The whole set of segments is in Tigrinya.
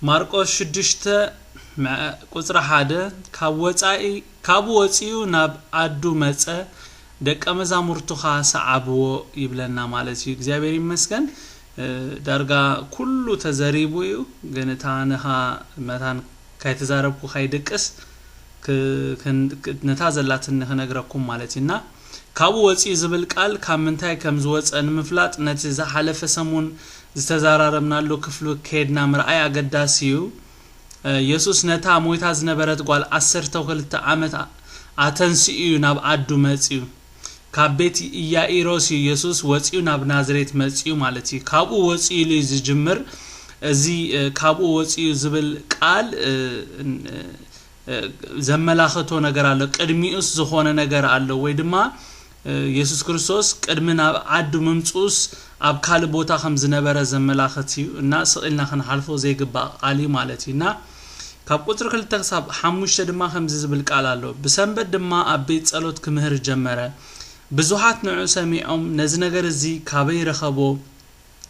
ማርቆስ ሽዱሽተ፣ ቁፅሪ ሓደ፣ ካብ ወፃኢ፣ ካብኡ ወፂኡ ናብ ዓዱ መፀ፣ ደቀ መዛሙርቱኻ ሰዓብዎ ይብለና ማለት እዩ። እግዚኣብሔር ይመስገን። እ፣ ዳርጋ ኩሉ ተዘሪቡ እዩ፣ ግን እታ ንኻ መታን ካይተዛረብኩ ካይድቅስ፣ ክ-፣ ክን-፣ ክ-፣ ነታ ዘላትኒ ክነግረኩም ማለት እዩ። እና ካብኡ ወፂኡ ዝብል ቃል ካብ ምንታይ ከም ዝወፀ ንምፍላጥ፣ ነቲ ዝሓለፈ ሰሙን ዝተዘራረብናሉ ክፍሊ ከድና ምርኣይ ኣገዳሲ እዩ። እ፣ የሱስ ነታ ሞይታ ዝነበረት ጓል ዓሰርተ ክልተ ዓመት ኣ-፣ ኣተንሲኡ እዩ ናብ ዓዱ መፂኡ። ካብ ቤት ኢያኢሮስ እዩ የሱስ ወፂኡ ናብ ናዝሬት መፂኡ ማለት እዩ። ካብኡ ወፂኡ ኢሉ እዩ ዝጅምር። እዚ፣ እ፣ ካብኡ ወፂኡ ዝብል ቃል፣ እ፣ እ፣ ዘመላኽቶ ነገር ኣሎ። ቅድሚኡስ ዝኾነ ነገር ኣሎ፣ ወይ ድማ፣ እ፣ የሱስ ክርስቶስ ቅድሚ ናብ ዓዱ ምምፅኡስ ኣብ ካልእ ቦታ ከም ዝነበረ ዘመላኽት እዩ። እና ስቕ ኢልና ክንሓልፎ ዘይግባእ ቃል እዩ ማለት እዩ። እና ካብ ቁፅሪ ክልተ ክሳብ ሓሙሽተ ድማ ከምዚ ዝብል ቃል ኣሎ። ብሰንበት ድማ ኣብ ቤት ጸሎት ክምህር ጀመረ። ብዙሓት ንዑ ሰሚዖም፣ ነዚ ነገር እዚ ካበይ ረኸቦ?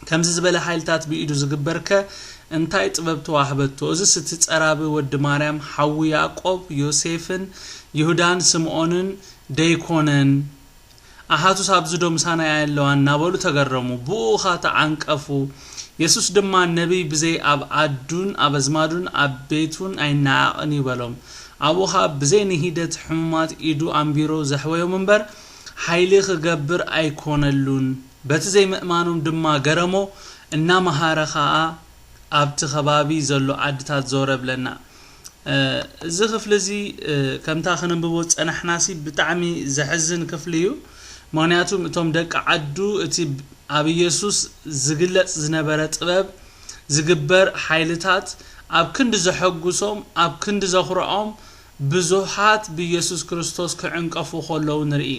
ከምዚ ዝበለ ሓይልታት ብኢዱ ዝግበርከ እንታይ ጥበብ ተዋህበቶ? እዚስ እቲ ጸራቢ ወዲ ማርያም፣ ሓዉ ያዕቆብ፣ ዮሴፍን ይሁዳን ስምዖንን ደይኮነን? ኣሓቱስ ኣብዚ ዶ ምሳና ኣለዋ? እናበሉ ተገረሙ። ብኡ ኸኣ ተዓንቀፉ። የሱስ ድማ፣ ነቢይ ብዘይ ኣብ ዓዱን ኣብ ኣዝማዱን ኣብ ቤቱን ኣይነዓቕን እዩ በሎም። ኣብኡ ኸኣ ብዘይ ንሂደት ሕሙማት ኢዱ ኣንቢሩ ዘሕወዮም እምበር፣ ሓይሊ ክገብር ኣይኮነሉን። በቲ ዘይምእማኖም ድማ ገረሞ፣ እናመሃረ ኸኣ ኣብቲ ከባቢ ዘሎ ዓድታት ዞረ ብለና። እ፣ እዚ ክፍሊ እዚ፣ እ፣ ከምታ ክነንብቦ ዝጸናሕናሲ ብጣዕሚ ዘሕዝን ክፍሊ እዩ። ምኽንያቱም እቶም ደቂ ዓዱ እቲ ኣብ ኢየሱስ ዝግለጽ ዝነበረ ጥበብ፣ ዝግበር ሓይልታት ኣብ ክንዲ ዘሐጉሶም፣ ኣብ ክንዲ ዘኹርዖም፣ ብዙሓት ብኢየሱስ ክርስቶስ ክዕንቀፉ ከለዉ ንርኢ።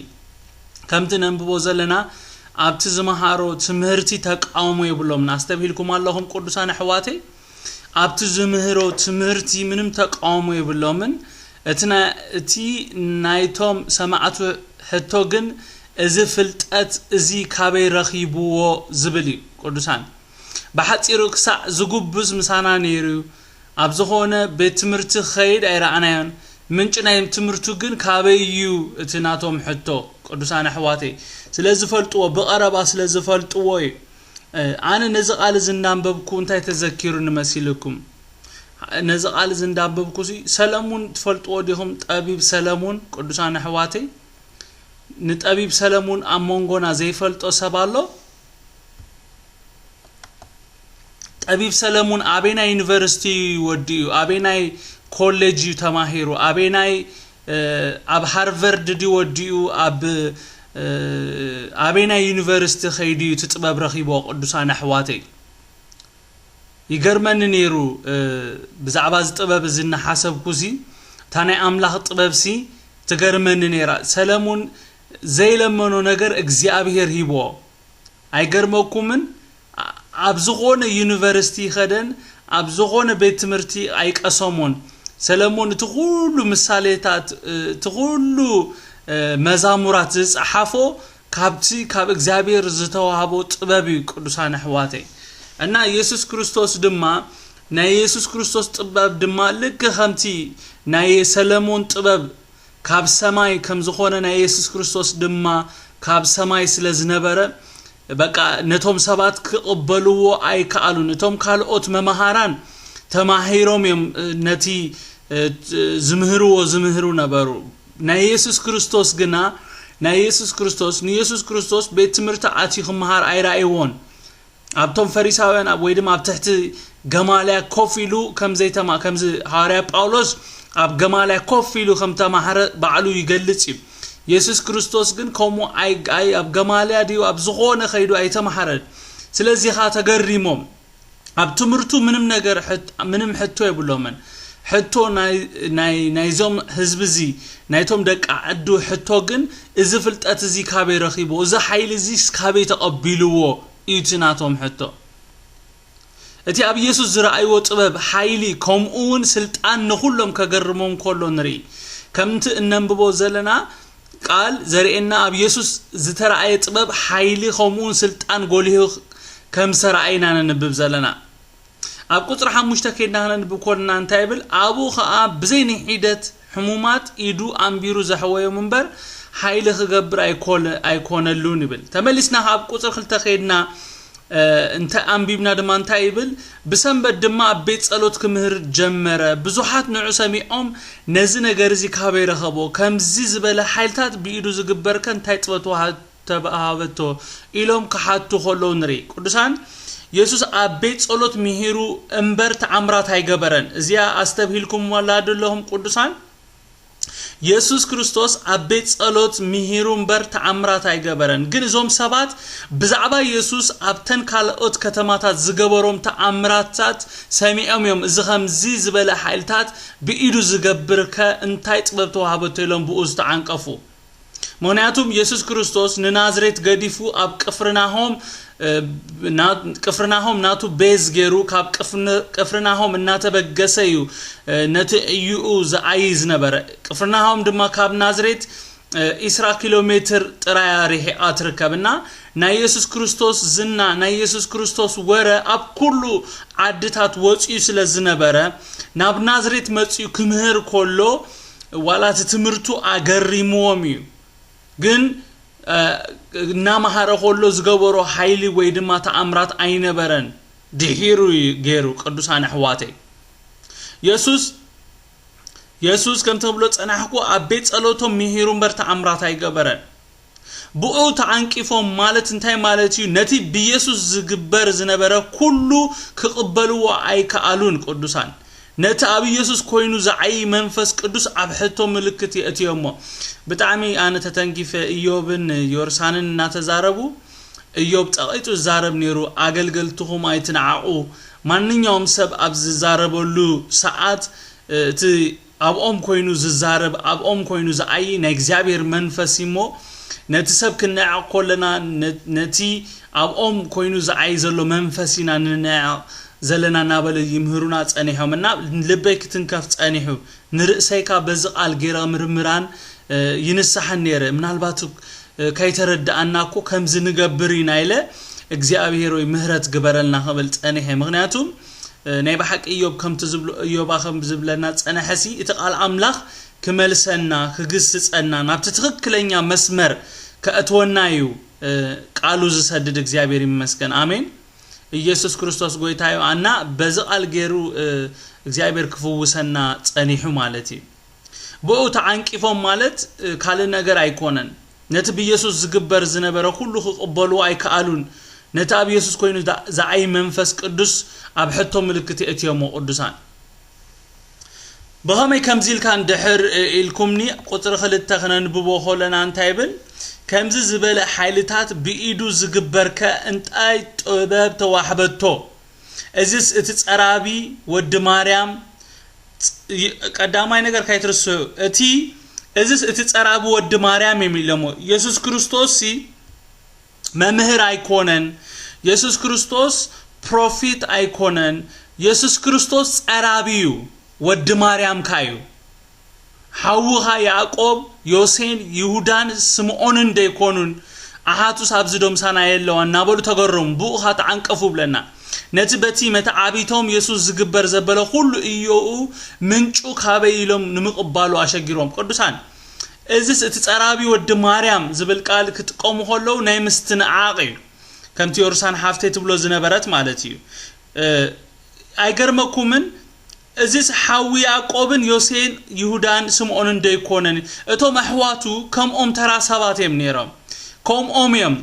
ከምቲ ነንብቦ ዘለና፣ ኣብቲ ዝመሃሮ ትምህርቲ ተቃውሞ የብሎምን። ኣስተብሂልኩም ኣለኹም ቅዱሳን ኣሕዋተይ? ኣብቲ ዝምህሮ ትምህርቲ ምንም ተቃውሞ የብሎምን። እቲ ና-፣ እቲ ናይቶም ሰማዕቱ ሕቶ ግን፣ "እዚ ፍልጠት እዚ ካበይ ረኺብዎ?" ዝብል እዩ። ቅዱሳን፣ ብሓጺሩ ክሳዕ ዝጉብዝ ምሳና ነይሩ እዩ። ኣብ ዝኾነ ቤት ትምህርቲ ክኸይድ ኣይረኣናዮን። ምንጪ ናይ ትምህርቱ ግን ካበይ እዩ እቲ ናቶም ሕቶ፣ ቅዱሳን ኣሕዋተይ? ስለ ዝፈልጥዎ፣ ብቐረባ ስለ ዝፈልጥዎ እዩ። እ፣ ኣነ ነዚ ቃል እዚ እንዳንበብኩ እንታይ ተዘኪሩኒ መሲልኩም? ነዚ ቃል እዚ እንዳንበብኩ ሲ፣ ሰለሙን ትፈልጥዎ ዲኹም? ጠቢብ ሰለሙን፣ ቅዱሳን ኣሕዋተይ፣ ንጠቢብ ሰለሙን ኣብ መንጎና ዘይፈልጦ ሰብ ኣሎ? ጠቢብ ሰለሙን ኣበየናይ ዩኒቨርሲቲ እዩ ወዲኡ? ኣበየናይ ኮሌጅ እዩ ተማሂሩ? ኣበየናይ፣ እ፣ ኣብ ሃርቨርድ ድዩ ወዲኡ? ኣብ፣ እ፣ ኣበየናይ ዩኒቨርሲቲ ከይዱ እዩ እቲ ጥበብ ረኺቦ? ቅዱሳን ኣሕዋተይ፣ ይገርመኒ ነይሩ፣ እ፣ ብዛዕባ እዚ ጥበብ እዚ እናሓሰብኩ ሲ፣ እታ ናይ ኣምላኽ ጥበብ ሲ ትገርመኒ ነይራ። ሰለሙን ዘይለመኖ ነገር እግዚኣብሄር ሂብዎ። ኣይገርመኩምን? ኣ-፣ ኣብ ዝኾነ ዩኒቨርሲቲ ይኸደን፣ ኣብ ዝኾነ ቤት ትምህርቲ ኣይቀሰሞን። ሰለሞን እቲ ኩሉ ምሳሌታት፣ እ፣ እቲ ኩሉ፣ እ፣ መዛሙራት ዝጸሓፎ ካብቲ ካብ እግዚኣብሔር ዝተዋህቦ ጥበብ እዩ፣ ቅዱሳን ኣሕዋተይ። እና የሱስ ክርስቶስ ድማ፣ ናይ የሱስ ክርስቶስ ጥበብ ድማ ልክ ከምቲ ናይ ሰለሞን ጥበብ ካብ ሰማይ ከም ዝኾነ፣ ናይ የሱስ ክርስቶስ ድማ ካብ ሰማይ ስለ ዝነበረ፣ በቃ ነቶም ሰባት ክቕበልዎ ኣይከኣሉን። እቶም ካልኦት መማሃራን ተማሂሮም እዮም፣ እ፣ ነቲ፣ እ፣ ዝምህርዎ ዝምህሩ ነበሩ። ናይ የሱስ ክርስቶስ ግና፣ ናይ የሱስ ክርስቶስ፣ ንየሱስ ክርስቶስ ቤት ትምህርቲ ኣትዩ ክመሃር ኣይረኣይዎን። ኣብቶም ፈሪሳውያን ኣብ፣ ወይ ድማ ኣብ ትሕቲ ገማልያ ኮፍ ኢሉ ከም ዘይተማ-፣ ከምዚ ሃዋርያ ጳውሎስ ኣብ ገማልያ ኮፍ ኢሉ ከም ተማህረ ባዕሉ ይገልጽ እዩ። የሱስ ክርስቶስ ግን ከምኡ ኣይ-፣ ኣይ-፣ ኣብ ገማልያ ድዩ ኣብ ዝኾነ ከይዱ ኣይተማህረን። ስለዚ ኸኣ ተገሪሞም። ኣብ ትምህርቱ ምንም ነገር ሕት-፣ ምንም ሕቶ የብሎምን። ሕቶ ናይ፣ ናይ፣ ናይዞም ህዝቢ እዚ፣ ናይቶም ደቂ ዓዱ ሕቶ ግን፣ እዚ ፍልጠት እዚ ካበይ ረኺቡ? እዚ ሓይሊ እዚስ ካበይ ተቐቢልዎ? እዩ እቲ ናቶም ሕቶ። እቲ ኣብ ኢየሱስ ዝረኣይዎ ጥበብ፣ ሓይሊ፣ ከምኡ እውን ስልጣን ንኹሎም ከገርሞም ከሎ ንርኢ። ከምቲ እነንብቦ ዘለና ቃል ዘርእየና፣ ኣብ ኢየሱስ ዝተረኣየ ጥበብ፣ ሓይሊ፣ ከምኡ እውን ስልጣን ጎሊሁ ከም ዝተረኣየ ኢና ነንብብ ዘለና። ኣብ ቁፅሪ ሓሙሽተ ከይድና ክነንብብ ከለና እንታይ ይብል? ኣብኡ ኸዓ ብዘይ ናይ ሒደት ሕሙማት ኢዱ ኣንቢሩ ዘሕወዮም እምበር ሓይሊ ክገብር ኣይኮነ- ኣይኮነሉን ይብል። ተመሊስና ኣብ ቁፅሪ ክልተ ከይድና እንተ ኣንቢብና ድማ እንታይ ይብል? ብሰንበት ድማ ኣብ ቤት ጸሎት ክምህር ጀመረ። ብዙሓት ንዑ ሰሚዖም ነዚ ነገር እዚ ካበይ ረኸቦ? ከምዚ ዝበለ ሓይልታት ብኢዱ ዝግበርከ እንታይ ጥበብ ተባሃበቶ ኢሎም ክሓቱ ከለዉ ንርኢ። ቅዱሳን፣ የሱስ ኣብ ቤት ጸሎት ምሂሩ እምበር ተኣምራት ኣይገበረን። እዚኣ ኣስተብሂልኩም ዋላ ድለኹም ቅዱሳን? የሱስ ክርስቶስ ኣብ ቤት ጸሎት ምሂሩ እምበር ተኣምራት ኣይገበረን። ግን እዞም ሰባት ብዛዕባ የሱስ ኣብተን ካልኦት ከተማታት ዝገበሮም ተኣምራታት ሰሚዖም እዮም። እዚ ኸምዚ ዝበለ ሓይልታት ብኢዱ ዝገብርከ እንታይ ጥበብ ተዋህበቶ ኢሎም ብኡ ዝተዓንቀፉ። ምኽንያቱም የሱስ ክርስቶስ ንናዝሬት ገዲፉ ኣብ ቅፍርናሆም ቅፍርናሆም ናቱ ቤዝ ገይሩ ካብ ቅፍርናሆም እናተበገሰ እዩ ነቲ ዕዩኡ ዝኣይ ዝነበረ። ቅፍርናሆም ድማ ካብ ናዝሬት ኢስራ ኪሎ ሜትር ጥራያ ርሒቓ ትርከብ እና ናይ የሱስ ክርስቶስ ዝና ናይ የሱስ ክርስቶስ ወረ ኣብ ኩሉ ዓድታት ወፂኡ ስለ ዝነበረ ናብ ናዝሬት መፂኡ ክምህር ከሎ ዋላ እቲ ትምህርቱ ኣገሪምዎም እዩ። ግን እናመሃረ ከሎ ዝገበሮ ሓይሊ ወይ ድማ ተኣምራት ኣይነበረን። ድሒሩ እዩ ገይሩ። ቅዱሳን ኣሕዋተይ፣ የሱስ የሱስ ከምቲ ክብሎ ጸናሕኩ ኣብ ቤት ጸሎቶም ምሂሩ እምበር ተኣምራት ኣይገበረን። ብኡ ተዓንቂፎም ማለት እንታይ ማለት እዩ? ነቲ ብየሱስ ዝግበር ዝነበረ ኩሉ ክቕበልዎ ኣይከኣሉን። ቅዱሳን፣ ነቲ ኣብ ኢየሱስ ኮይኑ ዝዓዪ መንፈስ ቅዱስ ኣብ ሕቶ ምልክት የእትዮ እሞ። ብጣዕሚ ኣነ ተተንኪፈ። እዮብን ዮርሳንን እናተዛረቡ፣ እዮብ ጸቒጡ ዝዛረብ ነይሩ። ኣገልገልትኹም ኣይትንዓቑ። ማንኛውም ሰብ ኣብ ዝዛረበሉ ሰዓት እቲ ኣብኦም ኮይኑ ዝዛረብ ኣብኦም ኮይኑ ዝዓዪ ናይ እግዚኣብሔር መንፈስ እዩ እሞ ነቲ ሰብ ክንዕቕ ከለና ነቲ ኣብኦም ኮይኑ ዝዓዪ ዘሎ መንፈስ ኢና ንንዕቕ ዘለና እናበለ ይምህሩና ጸኒሖም እና ልበይ ክትንከፍ ጸኒሑ። ንርእሰይካ በዚ ቃል ገይረ ምርምራን ይንስሓን ነይረ። ምናልባት ከይተረድኣና እኮ ከምዚ ንገብር ኢና ኢለ እግዚኣብሔር ወይ ምህረት ግበረልና ክብል ጸኒሐ። ምክንያቱ ናይ ብሓቂ እዮብ ከምቲ ዝብሎ እዮባ ከም ዝብለና ጸነሐሲ እቲ ቃል ኣምላኽ ክመልሰና ክግስጸና ናብቲ ትኽክለኛ መስመር ከእትወና እዩ ቃሉ ዝሰድድ። እግዚኣብሔር ይመስገን። ኣሜን። ኢየሱስ ክርስቶስ ጎይታ እዩ። ኣና በዚ ቃል ገይሩ እግዚኣብሔር ክፍውሰና ጸኒሑ ማለት እዩ። ብኡ ተዓንቂፎም ማለት ካልእ ነገር ኣይኮነን። ነቲ ብየሱስ ዝግበር ዝነበረ ኩሉ ክቕበሉ ኣይከኣሉን። ነቲ ኣብ የሱስ ኮይኑ ዝዓይ መንፈስ ቅዱስ ኣብ ሕቶ ምልክት የእትዮሞ። ቅዱሳን፣ ብኸመይ ከምዚ ኢልካ እንድሕር ኢልኩምኒ፣ ቁፅሪ ክልተ ክነንብቦ ከለና እንታይ ይብል? ከምዚ ዝበለ ሓይልታት ብኢዱ ዝግበርከ እንታይ ጥበብ ተዋሕበቶ? እዚስ እቲ ጸራቢ ወዲ ማርያም፣ ቀዳማይ ነገር ካይትርስዑ፣ እቲ እዚስ እቲ ጸራቢ ወዲ ማርያም እዮም ኢሎሞ። የሱስ ክርስቶስ ሲ መምህር ኣይኮነን። የሱስ ክርስቶስ ፕሮፊት ኣይኮነን። የሱስ ክርስቶስ ጸራቢ እዩ። ወዲ ማርያምካ እዩ። ሓውኻ ያዕቆብ፣ ዮሴን፣ ይሁዳን ስምዖንን ደይኮኑን? ኣሓቱስ ኣብዚ ዶምሳና የለዋ እናበሉ ተገረሙ። ብኡ ኸዓ ተዓንቀፉ ብለና። ነቲ በቲ መተዓቢቶም የሱስ ዝግበር ዘበለ ኩሉ እዮኡ ምንጩ ካበይ ኢሎም ንምቕባሉ ኣሸጊሮም። ቅዱሳን፣ እዚስ እቲ ጸራቢ ወዲ ማርያም ዝብል ቃል ክጥቀሙ ከለዉ ናይ ምስትንዓቕ እዩ። ከምቲ ዮርሳን ሓፍተይ ትብሎ ዝነበረት ማለት እዩ። ኣይገርመኩምን? እዚስ ሓዊ ያዕቆብን ዮሴን ይሁዳን ስምዖንን ደይኮነን? እቶም ኣሕዋቱ ከምኦም ተራ ሰባት እዮም ነይሮም። ከምኦም እዮም።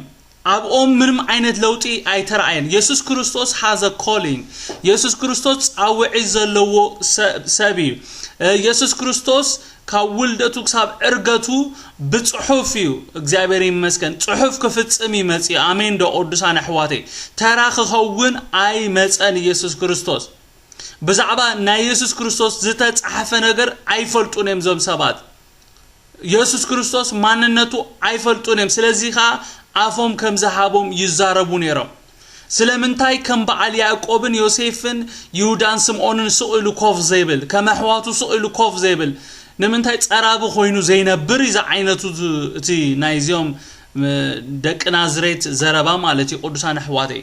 ኣብኦም ምንም ዓይነት ለውጢ ኣይተረኣየን። የሱስ ክርስቶስ has a calling። የሱስ ክርስቶስ ጻውዒ ዘለዎ ሰብ እዩ። የሱስ ክርስቶስ ካብ ውልደቱ ክሳብ ዕርገቱ ብጽሑፍ እዩ። እግዚኣብሔር ይመስገን። ጽሑፍ ክፍጽም እዩ መጺኡ። ኣሜን ዶ ቅዱሳን ኣሕዋተይ? ተራ ክኸውን ኣይመጸን ኢየሱስ ክርስቶስ። ብዛዕባ ናይ የሱስ ክርስቶስ ዝተጻሕፈ ነገር ኣይፈልጡን እዮም እዞም ሰባት። የሱስ ክርስቶስ ማንነቱ ኣይፈልጡን እዮም። ስለዚ ኸዓ ኣፎም ከም ዝሃቦም ይዛረቡ ነይሮም። ስለምንታይ ከም በዓል ያዕቆብን ዮሴፍን ይሁዳን ስምዖንን ስቕ ኢሉ ኮፍ ዘይብል፣ ከም ኣሕዋቱ ስቕ ኢሉ ኮፍ ዘይብል? ንምንታይ ጸራቢ ኮይኑ ዘይነብር እዩ ዝዓይነቱ እቲ ናይዚኦም ደቂ ናዝሬት ዘረባ ማለት እዩ። ቅዱሳን ኣሕዋተይ፣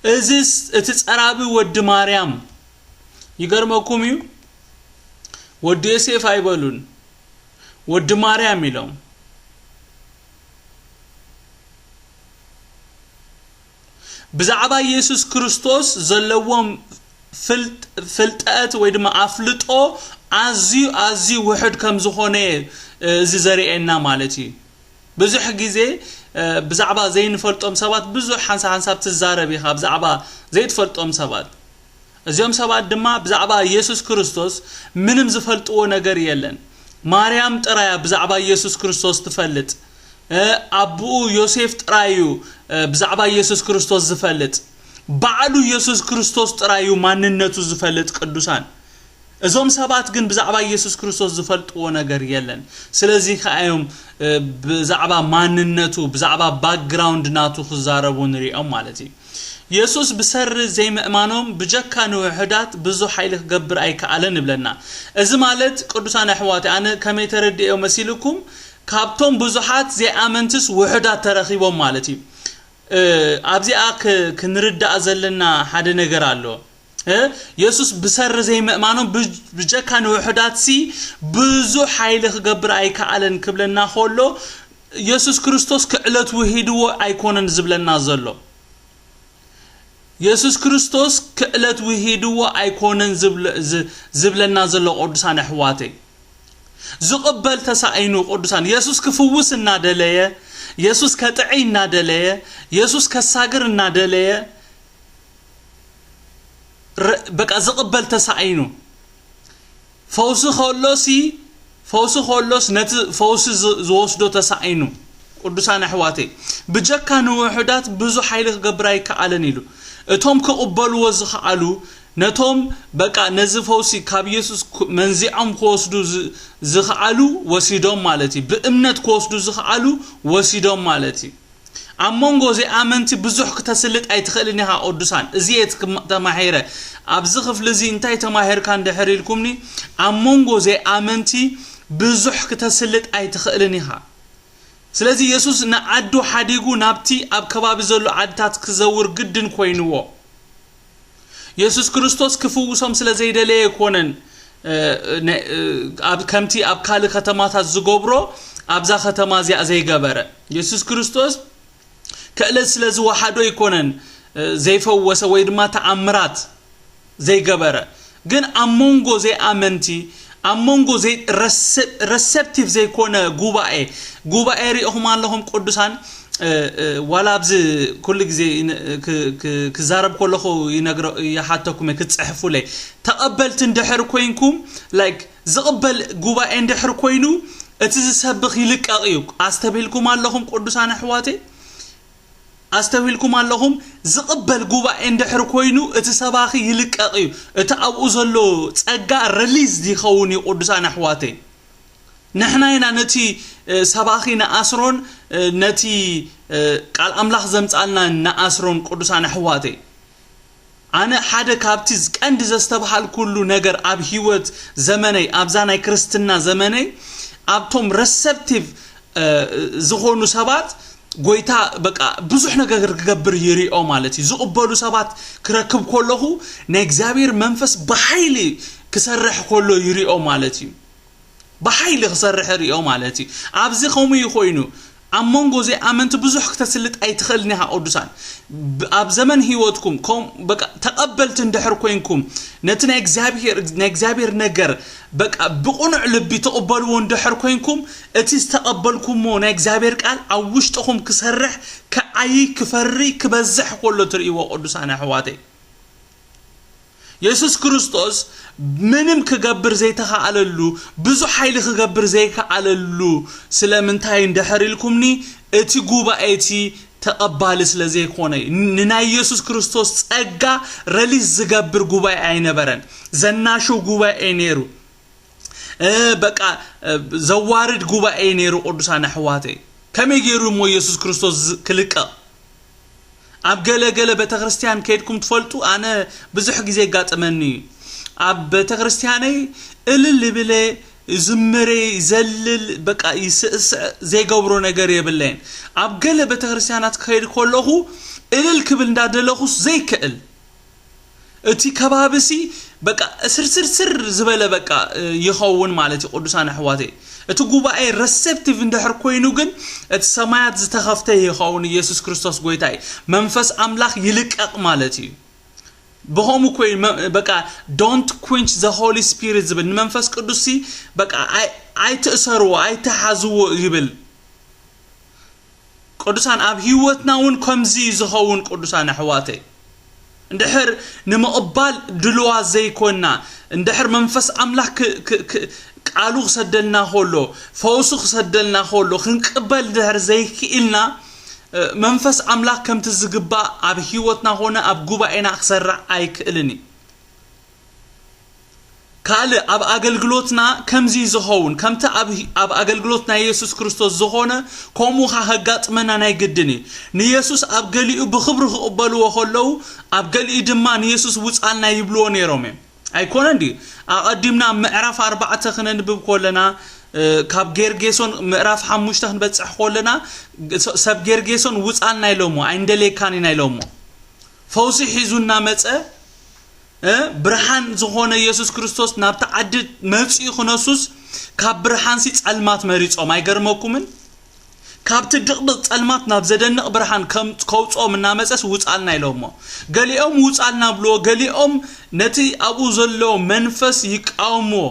እዚስ እቲ ጸራቢ ወዲ ማርያም ይገርመኩም እዩ። ወዲ ዮሴፍ ኣይበሉን፣ ወዲ ማርያም ኢሎም። ብዛዕባ ኢየሱስ ክርስቶስ ዘለዎም ፍልጥ-፣ ፍልጠት ወይ ድማ ኣፍልጦ ኣዝዩ፣ ኣዝዩ ውሑድ ከም ዝኾነ፣ እ፣ እዚ ዘርእየና ማለት እዩ። ብዙሕ ግዜ፣ እ፣ ብዛዕባ ዘይንፈልጦም ሰባት ብዙሕ ሓንሳብ ሓንሳብ ትዛረብ ኢኻ፣ ብዛዕባ ዘይትፈልጦም ሰባት። እዚኦም ሰባት ድማ ብዛዕባ ኢየሱስ ክርስቶስ ምንም ዝፈልጥዎ ነገር የለን። ማርያም ጥራያ ብዛዕባ ኢየሱስ ክርስቶስ ትፈልጥ። እ፣ ኣቦኡ ዮሴፍ ጥራዩ፣ እ፣ ብዛዕባ ኢየሱስ ክርስቶስ ዝፈልጥ። ባዕሉ ኢየሱስ ክርስቶስ ጥራዩ ማንነቱ ዝፈልጥ ቅዱሳን። እዞም ሰባት ግን ብዛዕባ ኢየሱስ ክርስቶስ ዝፈልጥዎ ነገር የለን። ስለዚ ከኣ እዮም፣ እ፣ ብዛዕባ ማንነቱ፣ ብዛዕባ ባክግራውንድ ናቱ ክዛረቡ ንሪኦም ማለት እዩ። የሱስ ብሰሪ ዘይምእማኖም ብጀካ ንውሑዳት ብዙሕ ሓይሊ ክገብር ኣይከኣለን ይብለና። እዚ ማለት ቅዱሳን ኣሕዋት፣ ኣነ ከመይ ተረድኤዮ መሲልኩም፣ ካብቶም ብዙሓት ዘይኣመንትስ ውሑዳት ተረኺቦም ማለት እዩ። እ፣ ኣብዚኣ ክ-፣ ክንርዳእ ዘለና ሓደ ነገር ኣሎ። እ፣ የሱስ ብሰሪ ዘይምእማኖም ብጅ-፣ ብጀካ ንውሑዳት ሲ ብዙሕ ሓይሊ ክገብር ኣይከኣለን ክብለና ከሎ፣ የሱስ ክርስቶስ ክዕለት ውሂድዎ ኣይኮነን ዝብለና ዘሎ። የሱስ ክርስቶስ ክዕለት ውሂድዎ ኣይኮነን ዝብለ-፣ ዝ-፣ ዝብለና ዘሎ ቅዱሳን ኣሕዋተይ። ዝቕበል ተሳኢኑ ቅዱሳን። የሱስ ክፍውስ እናደለየ፣ የሱስ ከጥዕይ እናደለየ፣ የሱስ ከሳግር እናደለየ፣ ረ-፣ በቃ ዝቕበል ተሳኢኑ። ፈውሲ ከሎሲ፣ ፈውሲ ከሎስ ነቲ ፈውሲ ዝ-፣ ዝወስዶ ተሳኢኑ። ቅዱሳን ኣሕዋተይ፣ ብጀካ ንውሑዳት ብዙሕ ሓይሊ ክገብር ኣይከኣለን ኢሉ። እቶም ክቕበልዎ ዝኸኣሉ፣ ነቶም በቃ ነዚ ፈውሲ ካብ ኢየሱስ ክ-፣ መንዚዖም ክወስዱ ዝ-፣ ዝኸኣሉ ወሲዶም ማለት እዩ። ብእምነት ክወስዱ ዝኸኣሉ ወሲዶም ማለት እዩ። ኣብ መንጎ ዘይኣመንቲ ብዙሕ ክተስልጥ ኣይትኽእልን ኢኻ ቅዱሳን። እዚ እየ ትክም-፣ ተማሂረ። ኣብዚ ክፍሊ እዚ እንታይ ተማሂርካ እንድሕር ኢልኩምኒ፣ ኣብ መንጎ ዘይኣመንቲ ብዙሕ ክተስልጥ ኣይትኽእልን ኢኻ። ስለዚ የሱስ ንዓዱ ሓዲጉ ናብቲ ኣብ ከባቢ ዘሎ ዓድታት ክዘውር ግድን ኮይንዎ። የሱስ ክርስቶስ ክፍውሶም ስለ ዘይደለየ ኣይኮነን፣ እ፣ ነ-፣ እ፣ ኣብ፣ ከምቲ ኣብ ካልእ ከተማታት ዝገብሮ ኣብዛ ከተማ እዚኣ ዘይገበረ። የሱስ ክርስቶስ ክእለት ስለ ዝወሓዶ ኣይኮነን፣ እ፣ ዘይፈወሰ ወይ ድማ ተኣምራት ዘይገበረ። ግን ኣብ መንጎ ዘይኣመንቲ፣ ኣብ መንጎ ዘይ-፣ ረሰ-፣ ረሰፕቲቭ ዘይኮነ ጉባኤ፣ ጉባኤ ሪኢኹም ኣለኹም ቅዱሳን፣ እ፣ እ፣ ዋላ ኣብዚ ኩሉ ግዜ ይነ-፣ ክ-፣ ክ-፣ ክዛረብ ከለኹ ይነግረ-፣ ይሓተኩም እየ፣ ክትጽሕፉለይ። ተቐበልቲ እንድሕር ኮይንኩም፣ ላይክ፣ ዝቕበል ጉባኤ እንድሕር ኮይኑ፣ እቲ ዝሰብኽ ይልቀቕ እዩ። ኣስተብሂልኩም ኣለኹም ቅዱሳን ኣሕዋተይ? ኣስተውሂልኩም ኣለኹም? ዝቕበል ጉባኤ እንድሕር ኮይኑ፣ እቲ ሰባኺ ይልቀቕ እዩ። እቲ ኣብኡ ዘሎ ጸጋ ሪሊዝ ይኸውን እዩ፣ ቅዱሳን ኣሕዋተይ። ንሕና ኢና ነቲ፣ እ፣ ሰባኺ ንኣስሮን፣ እ፣ ነቲ፣ እ፣ ቃል ኣምላኽ ዘምጻልና ንኣስሮን፣ ቅዱሳን ኣሕዋተይ። ኣነ ሓደ ካብቲ ቀንዲ ዘስተብሃልኩሉ ነገር ኣብ ህይወት ዘመነይ፣ ኣብዛ ናይ ክርስትና ዘመነይ፣ ኣብቶም ረሰፕቲቭ፣ እ፣ ዝኾኑ ሰባት ጎይታ በቃ ብዙሕ ነገር ክገብር ይሪኦ ማለት እዩ። ዝቕበሉ ሰባት ክረክብ ከለኹ ናይ እግዚኣብሔር መንፈስ ብሓይሊ ክሰርሕ ከሎ ይሪኦ ማለት እዩ። ብሓይሊ ክሰርሕ ይሪኦ ማለት እዩ። ኣብዚ ከምኡ እዩ ኮይኑ። ኣብ መንጎ ዘይኣመንቲ ብዙሕ ክተስልጥ ኣይትኽእልን ኢኻ ቅዱሳን። ብ-፣ ኣብ ዘመን ህይወትኩም ከም በቃ ተቐበልቲ እንድሕር ኮይንኩም፣ ነቲ ናይ እግዚኣብሔር፣ ናይ እግዚኣብሔር ነገር በቃ ብቕኑዕ ልቢ ትቕበልዎ እንድሕር ኮይንኩም፣ እቲ ዝተቐበልኩሞ ናይ እግዚኣብሔር ቃል ኣብ ውሽጥኹም ክሰርሕ፣ ክዓይ፣ ክፈሪ፣ ክበዝሕ ከሎ ትርእይዎ ቅዱሳን ኣሕዋተይ። የሱስ ክርስቶስ ምንም ክገብር ዘይተኻኣለሉ፣ ብዙሕ ሓይሊ ክገብር ዘይከኣለሉ ስለምንታይ እንድሕር ኢልኩምኒ፣ እቲ ጉባኤ እቲ ተቐባሊ ስለ ዘይኮነ፣ ንናይ የሱስ ክርስቶስ ጸጋ ረሊዝ ዝገብር ጉባኤ ኣይነበረን። ዘናሽው ጉባኤ ነይሩ። እ፣ በቃ፣ እ፣ ዘዋርድ ጉባኤ ነይሩ። ቅዱሳን ኣሕዋተይ፣ ከመይ ገይሩ እሞ የሱስ ክርስቶስ ዝ-፣ ክልቀቕ? ኣብ ገለ ገለ ቤተክርስትያን ከይድኩም ትፈልጡ? ኣነ ብዙሕ ግዜ ይጋጥመኒ እዩ። ኣብ ቤተክርስትያነይ እልል ይብለ፣ ይዝምረ፣ ይዘልል፣ በቃ ይስዕስዕ፣ ዘይገብሮ ነገር የብለይን። ኣብ ገለ ቤተክርስትያናት ክኸይድ ከለኹ እልል ክብል እንዳደለኹስ ዘይክእል፣ እቲ ከባቢሲ በቃ ስርስርስር ዝበለ በቃ ይኸውን ማለት እዩ። ቅዱሳን ኣሕዋተይ፣ እቲ ጉባኤ ረሴፕቲቭ እንድሕር ኮይኑ ግን እቲ ሰማያት ዝተኸፍተ ይኸውን። ኢየሱስ ክርስቶስ ጎይታ እዩ። መንፈስ ኣምላኽ ይልቀቕ ማለት እዩ። ብኸምኡ ኮይኑ መ- በቃ don't quench the Holy Spirit ዝብል፣ ንመንፈስ ቅዱስ ሲ በቃ ኣይ- ኣይትእሰርዎ ኣይትሓዝዎ ይብል። ቅዱሳን፣ ኣብ ህይወትና እውን ከምዚ እዩ ዝኸውን። ቅዱሳን ኣሕዋተይ፣ እንድሕር ንምቕባል ድልዋት ዘይኮንና፣ እንድሕር መንፈስ ኣምላኽ ክ- ክ- ክ- ቃሉ ክሰደልና ከሎ፣ ፈውሱ ክሰደልና ከሎ ክንቅበል እንድሕር ዘይክኢልና፣ መንፈስ ኣምላኽ ከምቲ ዝግባእ ኣብ ህይወትና ኮነ ኣብ ጉባኤና ክሰርሕ ኣይክእልን እዩ። ካልእ ኣብ ኣገልግሎትና ከምዚ ዝኸውን፣ ከምቲ ኣብ ኣብ ኣገልግሎት ናይ የሱስ ክርስቶስ ዝኾነ ከምኡ ኸዓ ከጋጥመና ናይ ግድን እዩ። ንየሱስ ኣብ ገሊኡ ብኽብሪ ክቕበልዎ ከለዉ፣ ኣብ ገሊኡ ድማ ንየሱስ ውጻልና ይብልዎ ነይሮም እዮም። ኣይኮነን ድዩ? ኣቐዲምና ኣብ ምዕራፍ ኣርባዕተ ክነንብብ ከለና፣ እ፣ ካብ ጌርጌሶን ምዕራፍ ሓሙሽተ ክንበጽሕ ከለና፣ ሰ- ሰብ ጌርጌሶን ውጻልና ኢሎሞ፣ ኣይንደልየካን ኢና ኢሎሞ። ፈውሲ ሒዙ እናመጸ፣ እ፣ ብርሃን ዝኾነ የሱስ ክርስቶስ ናብቲ ዓዲ መጺኡ ክነሱስ፣ ካብ ብርሃንሲ ጸልማት መሪጾም። ኣይገርመኩምን? ካብቲ ድቕድቕ ጸልማት ናብ ዘደንቕ ብርሃን ከም ከውጽኦም እናመጸስ ውጻልና ኢሎሞ። ገሊኦም ውጻልና ብልዎ፣ ገሊኦም ነቲ ኣብኡ ዘሎ መንፈስ ይቃወምዎ።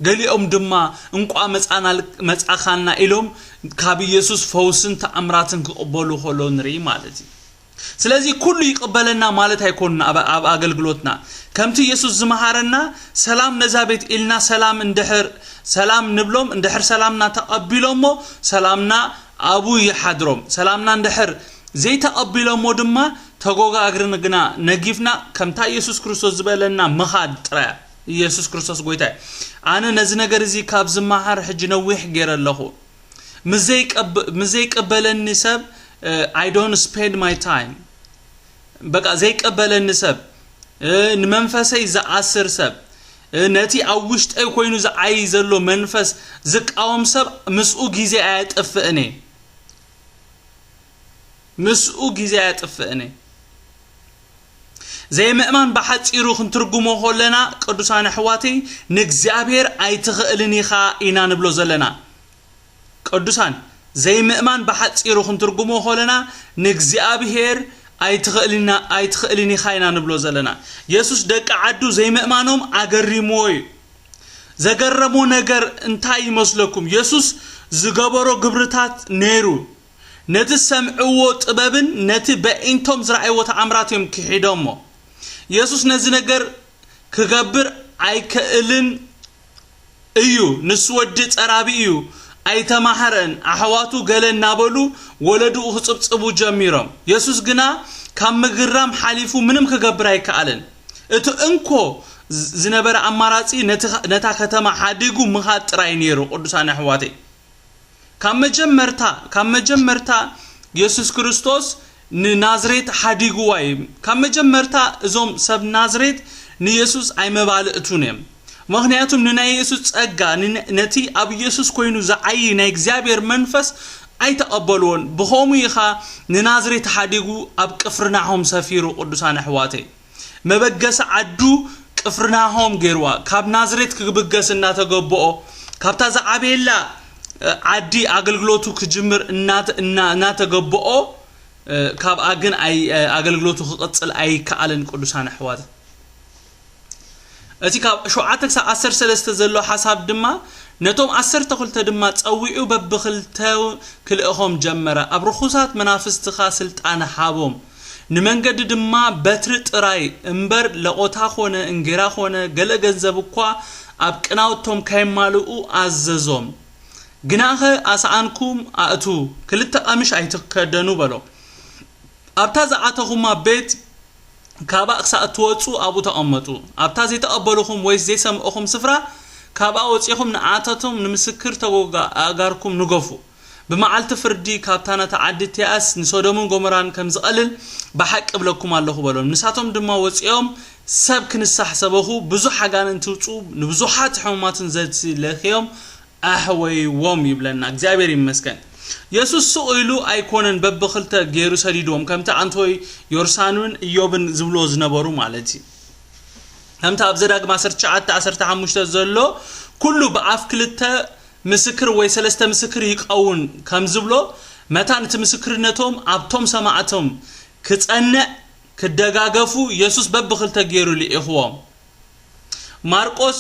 ገሊኦም ድማ እንቋ መጻና መጻኻና ኢሎም ካብ ኢየሱስ ፈውስን ተኣምራትን ክቕበሉ ከሎ ንርኢ ማለት እዩ። ስለዚ ኩሉ ይቕበለና ማለት ኣይኮንና ኣብ ኣብ ኣገልግሎትና። ከምቲ ኢየሱስ ዝመሃረና ሰላም ነዛ ቤት ኢልና ሰላም እንድሕር ሰላም ንብሎም፣ እንድሕር ሰላምና ተቐቢሎሞ ሰላምና ኣብኡ ይሓድሮም። ሰላምና እንድሕር ዘይተቐቢሎሞ ድማ ተጎጋግርና ግና ነጊፍና ከምታ ኢየሱስ ክርስቶስ ዝበለና ምኻድ ጥራይ። ኢየሱስ ክርስቶስ ጎይታ እዩ። ኣነ ነዚ ነገር እዚ ካብ ዝመሃር ሕጂ ነዊሕ ገይረ ኣለኹ። ምስ ዘይቀብ- ምስ ዘይቀበለኒ ሰብ I don't spend my time። በቃ ዘይቀበለኒ ሰብ፣ ንመንፈሰይ ዝኣስር ሰብ፣ ነቲ ኣብ ውሽጠይ ኮይኑ ዝዓይ ዘሎ መንፈስ ዝቃወም ሰብ ምስኡ ግዜ ኣየጥፍእን እየ። ምስኡ ግዜ ኣየጥፍእን እየ። ዘይምእማን ብሓጺሩ ክንትርጉሞ ከለና ቅዱሳን ኣሕዋተይ ንእግዚኣብሔር ኣይትኽእልን ኢኻ ኢና ንብሎ ዘለና። ቅዱሳን ዘይምእማን ብሓጺሩ ክንትርጉሞ ከለና ንእግዚኣብሔር ኣይትኽእልና ኣይትኽእልን ኢኻ ኢና ንብሎ ዘለና። የሱስ ደቂ ዓዱ ዘይምእማኖም ኣገሪምዎ እዩ። ዘገረሞ ነገር እንታይ ይመስለኩም? የሱስ ዝገበሮ ግብርታት ነይሩ። ነቲ ዝሰምዕዎ ጥበብን ነቲ በዒንቶም ዝረኣይዎ ተኣምራት እዮም ክሒዶሞ። የሱስ ነዚ ነገር ክገብር ኣይክእልን እዩ። ንሱ ወዲ ጸራቢ እዩ። ኣይተማህረን። ኣሕዋቱ ገለ እናበሉ ወለድኡ ክጽብጽቡ ጀሚሮም። የሱስ ግና ካብ ምግራም ሓሊፉ ምንም ክገብር ኣይከኣልን። እቲ እንኮ ዝነበረ ኣማራጺ ነቲ- ነታ ከተማ ሓዲጉ ምኻድ ጥራይ ነይሩ። ቅዱሳን ኣሕዋተይ፣ ካብ መጀመርታ ካብ መጀመርታ የሱስ ክርስቶስ ንናዝሬት ሓዲግዋ እዩ። ካብ መጀመርታ እዞም ሰብ ናዝሬት ንየሱስ ኣይመባልእቱን እዮም። ምኽንያቱም ንናይ የሱስ ጸጋ፣ ን- ነቲ ኣብ የሱስ ኮይኑ ዝዓዪ ናይ እግዚኣብሔር መንፈስ ኣይተቐበልዎን። ብኸምኡ ኢኻ ንናዝሬት ሓዲጉ ኣብ ቅፍርናሆም ሰፊሩ። ቅዱሳን ኣሕዋተይ፣ መበገሲ ዓዱ ቅፍርናሆም ገይርዋ። ካብ ናዝሬት ክብገስ እናተገብኦ፣ ካብታ ዝዓበየላ ዓዲ ኣገልግሎቱ ክጅምር እናተ- እና- እናተገብኦ፣ ካብኣ ግን ኣይ- ኣገልግሎቱ ክቕጽል ኣይከኣልን። ቅዱሳን ኣሕዋት፣ እቲ ካብ ሸውዓተ ክሳብ ዓሰርተ ሰለስተ ዘሎ ሓሳብ ድማ ነቶም ዓሰርተ ክልተ ድማ ጸዊዑ በብኽልተ ክልእኾም ጀመረ። ኣብ ርኹሳት መናፍስቲ ኸኣ ስልጣን ሃቦም። ንመንገዲ ድማ በትሪ ጥራይ እምበር ለቖታ ኾነ እንጌራ ኾነ ገለ ገንዘብ እኳ ኣብ ቅናውቶም ከየማልኡ ኣዘዞም። ግናኸ ኣስኣንኩም ኣእትዉ፣ ክልተ ቀምሽ ኣይትከደኑ በሎም። ኣብታ ዝኣተኹማ ቤት ካብኣ ክሳዕ እትወጹ ኣብኡ ተቐመጡ። ኣብታ ዘይተቐበልኹም ወይስ ዘይሰምዕኹም ስፍራ ካብኣ ወጺኹም ንኣታቶም ንምስክር ተጎጋ ኣእጋርኩም ንገፉ። ብመዓልቲ ፍርዲ ካብታ ነታ ዓዲ እቲኣስ ንሶዶምን ጎሞራን ከም ዝቐልል ብሓቂ እብለኩም ኣለኹ በሎም። ንሳቶም ድማ ወጺኦም ሰብ ክንሳሕ ሰበኹ፣ ብዙሕ ኣጋንንቲ ውጹ፣ ንብዙሓት ሕሙማትን ዘቲ ለኽዮም ኣሕወይዎም ይብለና። እግዚኣብሔር ይመስገን። የሱስ ስቕ ኢሉ ኣይኮነን በብኽልተ ገይሩ ሰዲድዎም፣ ከምቲ ኣንቶይ ዮርሳንን እዮብን ዝብልዎ ዝነበሩ ማለት እዩ። ከምቲ ኣብ ዘዳግም ዓሰርተ ትሽዓተ ዓሰርተ ሓሙሽተ ዘሎ፣ "ኩሉ ብኣፍ ክልተ ምስክር ወይ ሰለስተ ምስክር ይቀውን" ከም ዝብሎ መታን፣ እቲ ምስክርነቶም ኣብቶም ሰማዕቶም ክጸንዕ፣ ክደጋገፉ የሱስ በብኽልተ ገይሩ ልኢኽዎም። ማርቆስ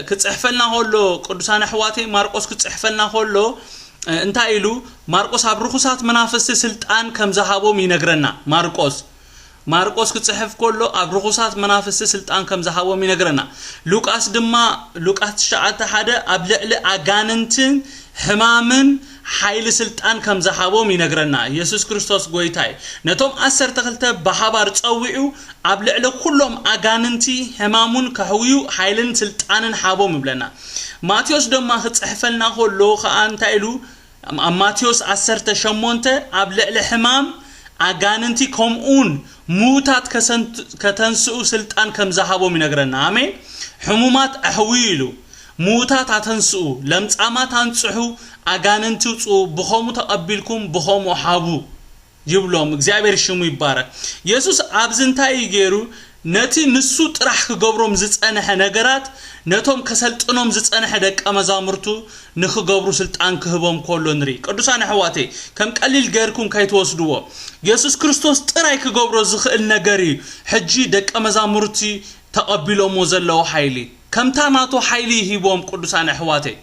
ክጽሕፈልና ከሎ፣ ቅዱሳን ኣሕዋተይ፣ ማርቆስ ክጽሕፈልና ከሎ እንታይ ኢሉ? ማርቆስ ኣብ ርኹሳት መናፍስቲ ስልጣን ከም ዝሃቦም ይነግረና። ማርቆስ ማርቆስ ክጽሕፍ ከሎ ኣብ ርኹሳት መናፍስቲ ስልጣን ከም ዝሃቦም ይነግረና። ሉቃስ ድማ፣ ሉቃስ ትሽዓተ ሓደ፣ ኣብ ልዕሊ ኣጋንንትን ሕማምን ሓይሊ ስልጣን ከም ዝሃቦም ይነግረና። የሱስ ክርስቶስ ጎይታይ ነቶም ዓሰርተ ክልተ ብሓባር ጸዊዑ፣ ኣብ ልዕሊ ኩሎም ኣጋንንቲ ሕማሙን ከሕውዩ ሓይልን ስልጣንን ሃቦም ይብለና። ማቴዎስ ድማ ክጽሕፈልና ከሎ ከኣ እንታይ ኢሉ? ኣብ ማቴዎስ ዓሰርተ ሸሞንተ፣ ኣብ ልዕሊ ሕማም፣ ኣጋንንቲ፣ ከምኡውን ምዉታት ከሰንት-፣ ከተንስኡ ስልጣን ከም ዝሃቦም ይነግረና። ኣሜን። ሕሙማት ኣሕውዩ ኢሉ፣ ምዉታት ኣተንስኡ፣ ለምጻማት ኣንጽሑ፣ ኣጋንንቲ ውጽኡ፣ ብኸሙ ተቐቢልኩም ብኸሙ ሃቡ ይብሎም። እግዚኣብሔር ሽሙ ይባረክ። የሱስ ኣብዚ እንታይ እዩ ገይሩ? ነቲ ንሱ ጥራሕ ክገብሮም ዝጸንሐ ነገራት ነቶም ከሰልጥኖም ዝጸንሐ ደቀ መዛሙርቱ ንኽገብሩ ስልጣን ክህቦም ከሎ ንርኢ። ቅዱሳን ኣሕዋተይ፣ ከም ቀሊል ገይርኩም ከይትወስድዎ። የሱስ ክርስቶስ ጥራይ ክገብሮ ዝኽእል ነገር እዩ ሕጂ ደቀ መዛሙርቲ ተቐቢሎሞ ዘለዉ ሓይሊ። ከምታ ናቱ ሓይሊ ይሂቦም፣ ቅዱሳን ኣሕዋተይ።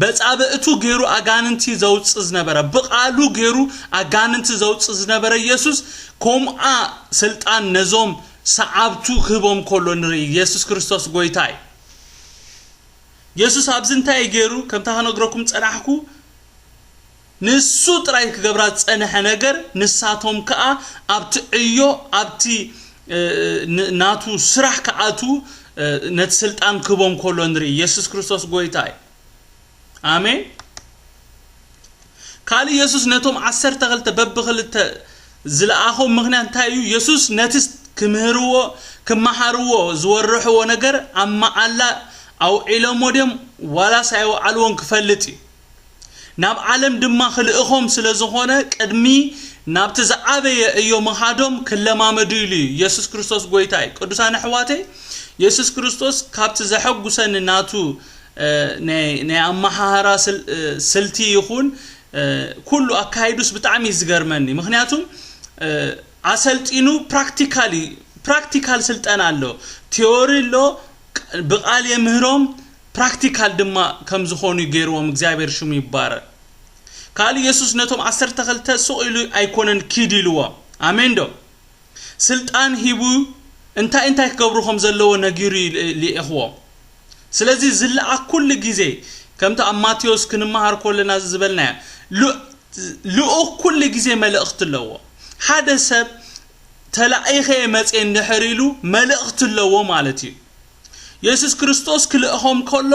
በጻብእቱ ገይሩ ኣጋንንቲ ዘውጽእ ዝነበረ፣ ብቓሉ ገይሩ ኣጋንንቲ ዘውጽእ ዝነበረ የሱስ፣ ከምኣ ስልጣን ነዞም ሰዓብቱ ክህቦም ከሎ ንርኢ። የሱስ ክርስቶስ ጎይታ እዩ። የሱስ ኣብዚ እንታይ እዩ ገይሩ? ከምታ ክነግረኩም ጸናሕኩ፣ ንሱ ጥራይ ክገብራ ዝጸንሐ ነገር፣ ንሳቶም ከኣ ኣብቲ ዕዮ፣ ኣብቲ፣ እ፣ ን-፣ ናቱ ስራሕ ክኣትዉ፣ እ፣ ነቲ ስልጣን ክህቦም ከሎ ንርኢ። የሱስ ክርስቶስ ጎይታ እዩ። ኣሜን። ካልእ የሱስ ነቶም ዓሰርተ ክልተ በብኽልተ ዝለኣኾም ምኽንያት እንታይ እዩ? የሱስ ነቲ ክምህርዎ፣ ክመሃርዎ ዝወርሕዎ ነገር ኣብ መዓላ ኣውዒሎሞ ድዮም ዋላስ ኣይወዓልዎን ክፈልጥ እዩ። ናብ ዓለም ድማ ክልእኾም ስለ ዝኾነ፣ ቅድሚ ናብቲ ዝዓበየ ዕዮ ምኻዶም ክለማመዱ ኢሉ እዩ። የሱስ ክርስቶስ ጎይታ እዩ። ቅዱሳን ኣሕዋተይ፣ የሱስ ክርስቶስ ካብቲ ዘሐጉሰኒ ናቱ፣ እ፣ ናይ፣ ናይ ኣመሃህራ ስል-፣ እ፣ ስልቲ ይኹን፣ እ፣ ኩሉ ኣካይዱስ ብጣዕሚ እዩ ዝገርመኒ። ምኽንያቱም፣ እ፣ ኣሰልጢኑ ፕራክቲካሊ፣ ፕራክቲካል ስልጠና ኣሎ፣ ቲዮሪ ኣሎ፣ ቅ-፣ ብቓል የምህሮም፣ ፕራክቲካል ድማ ከም ዝኾኑ ገይርዎም። እግዚኣብሔር ሽሙ ይባረክ። ካልእ የሱስ ነቶም ዓሰርተ ክልተ ስቕ ኢሉ ኣይኮነን ኪድ ኢልዎም። ኣሜን ዶ? ስልጣን ሂቡ እንታይ እንታይ ክገብሩ ከም ዘለዎ ነጊሩ ይል-፣ ልኢኽዎም። ስለዚ ዝለኣኽ ኩሉ ግዜ፣ ከምቲ ኣብ ማቴዎስ ክንመሃር ከለና ዝበልናዮ፣ ል-፣ ልኡኽ ኩሉ ግዜ መልእኽቲ ኣለዎ። ሓደ ሰብ ተላኢኸ መጽየ እንድሕር ኢሉ መልእኽቲ ኣለዎ ማለት እዩ። የሱስ ክርስቶስ ክልእኾም ከሎ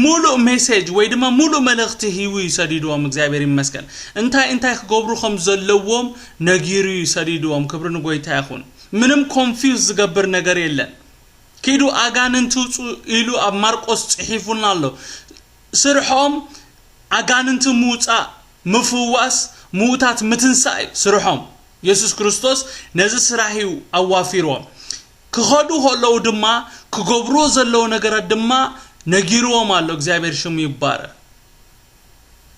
ሙሉእ ሜሴጅ ወይ ድማ ሙሉእ መልእኽቲ ሂቡ እዩ ሰዲድዎም። እግዚኣብሔር ይመስገን። እንታይ እንታይ ክገብሩ ከም ዘለዎም ነጊሩ እዩ ሰዲድዎም። ክብሪ ንጎይታ ይኹን። ምንም ኮንፊውዝ ዝገብር ነገር የለን። ኪዱ ኣጋንንቲ ውጹ ኢሉ ኣብ ማርቆስ ጽሒፉና ኣሎ። ስርሖም ኣጋንንቲ ምውጻእ፣ ምፍዋስ፣ ምዉታት ምትንሳእ እዩ ስርሖም። የሱስ ክርስቶስ ነዚ ስራሕ እዩ ኣዋፊርዎም። ክኸዱ ከለዉ ድማ ክገብርዎ ዘለዉ ነገራት ድማ ነጊርዎም ኣሎ። እግዚኣብሔር ሽሙ ይባረክ።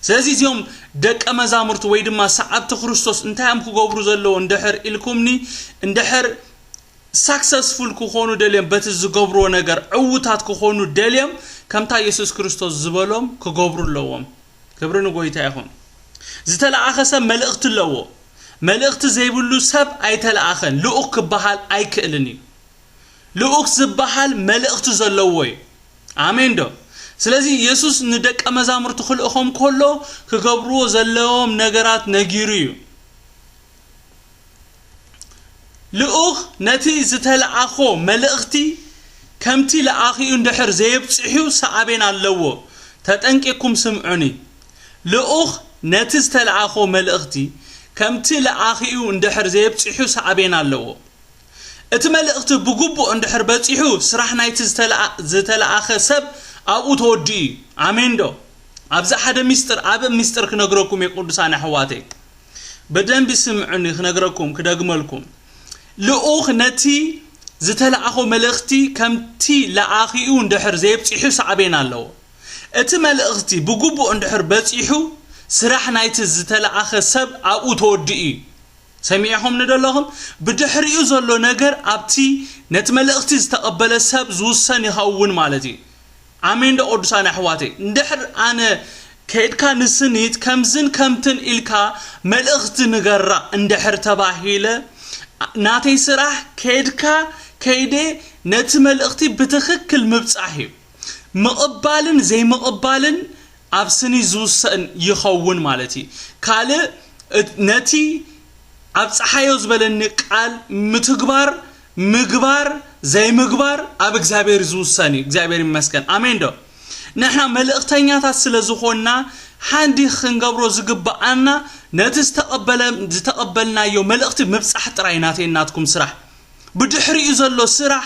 ስለዚ እዚኦም ደቀ መዛሙርቲ ወይ ድማ ሰዓብቲ ክርስቶስ እንታይ እዮም ክገብሩ ዘለዉ እንድሕር ኢልኩምኒ፣ እንድሕር ሳክሰስፉል ክኾኑ ደልዮም፣ በቲ ዝገብርዎ ነገር ዕዉታት ክኾኑ ደልዮም፣ ከምታ የሱስ ክርስቶስ ዝበሎም ክገብሩ ኣለዎም። ክብሪ ንጎይታ ይኹን። ዝተለኣኸ ሰብ መልእኽቲ ኣለዎ። መልእኽቲ ዘይብሉ ሰብ ኣይተለኣኸን። ልኡኽ ክበሃል ኣይክእልን እዩ። ልኡኽ ዝበሃል መልእኽቲ ዘለዎ እዩ። ኣሜን ዶ? ስለዚ የሱስ ንደቀ መዛሙርቱ ክልእኾም ከሎ ክገብርዎ ዘለዎም ነገራት ነጊሩ እዩ። ልኡኽ ነቲ ዝተለኣኾ መልእኽቲ ከምቲ ለኣኺኡ እንድሕር ዘየብጽሑ ሰኣቤን ኣለዎ። ተጠንቂቕኩም ስምዑኒ። ልኡኽ ነቲ ዝተለኣኾ መልእኽቲ ከምቲ ለኣኺኡ እንድሕር ዘየብጽሑ ሰኣቤን ኣለዎ። እቲ መልእኽቲ ብግቡእ እንድሕር በጺሑ፣ ስራሕ ናይቲ ዝተለኣ-፣ ዝተለኣኸ ሰብ ኣብኡ ተወዲኡ እዩ። ኣሜን ዶ? ኣብዚ ሓደ ሚስጥር፣ ኣብ ሚስጥር ክነግረኩም እየ ቅዱሳን ኣሕዋተይ። በደንብ ስምዑኒ፣ ክነግረኩም፣ ክደግመልኩም። ልኡኽ ነቲ ዝተለኣኾ መልእኽቲ ከምቲ ለኣኺኡ እንድሕር ዘይብጺሑ ሳዕቤን ኣለዎ። እቲ መልእኽቲ ብግቡእ እንድሕር በጺሑ፣ ስራሕ ናይቲ ዝተለኣኸ ሰብ ኣብኡ ተወዲኡ እዩ። ሰሚዕኹምኒ ዶ ኣለኹም? ብድሕሪኡ ዘሎ ነገር ኣብቲ ነቲ መልእኽቲ ዝተቐበለ ሰብ ዝውሰን ይኸውን ማለት እዩ። ኣሜን ዶ ቅዱሳን ኣሕዋተይ? እንድሕር ኣነ ከይድካ ንስኒት ከምዝን ከምትን ኢልካ መልእኽቲ ንገራ እንድሕር ተባሂለ፣ ናተይ ስራሕ ከይድካ ከይደ ነቲ መልእኽቲ ብትኽክል ምብጻሕ እዩ። ምቕባልን ዘይምቕባልን ኣብ ስኒ ዝውሰን ይኸውን ማለት እዩ። ካልእ፣ እት-፣ ነቲ ኣብ ጸሓዮ ዝበለኒ ቃል ምትግባር፣ ምግባር፣ ዘይምግባር ኣብ እግዚኣብሔር ዝውሰን እዩ። እግዚኣብሔር ይመስገን። ኣሜን ዶ? ንሕና መልእኽተኛታት ስለ ዝኾንና፣ ሓንዲ ክንገብሮ ዝግብኣና፣ ነቲ ዝተቐበለ-፣ ዝተቐበልናዮ መልእኽቲ ምብጻሕ ጥራይ ናተይ ናትኩም ስራሕ። ብድሕሪኡ ዘሎ ስራሕ፣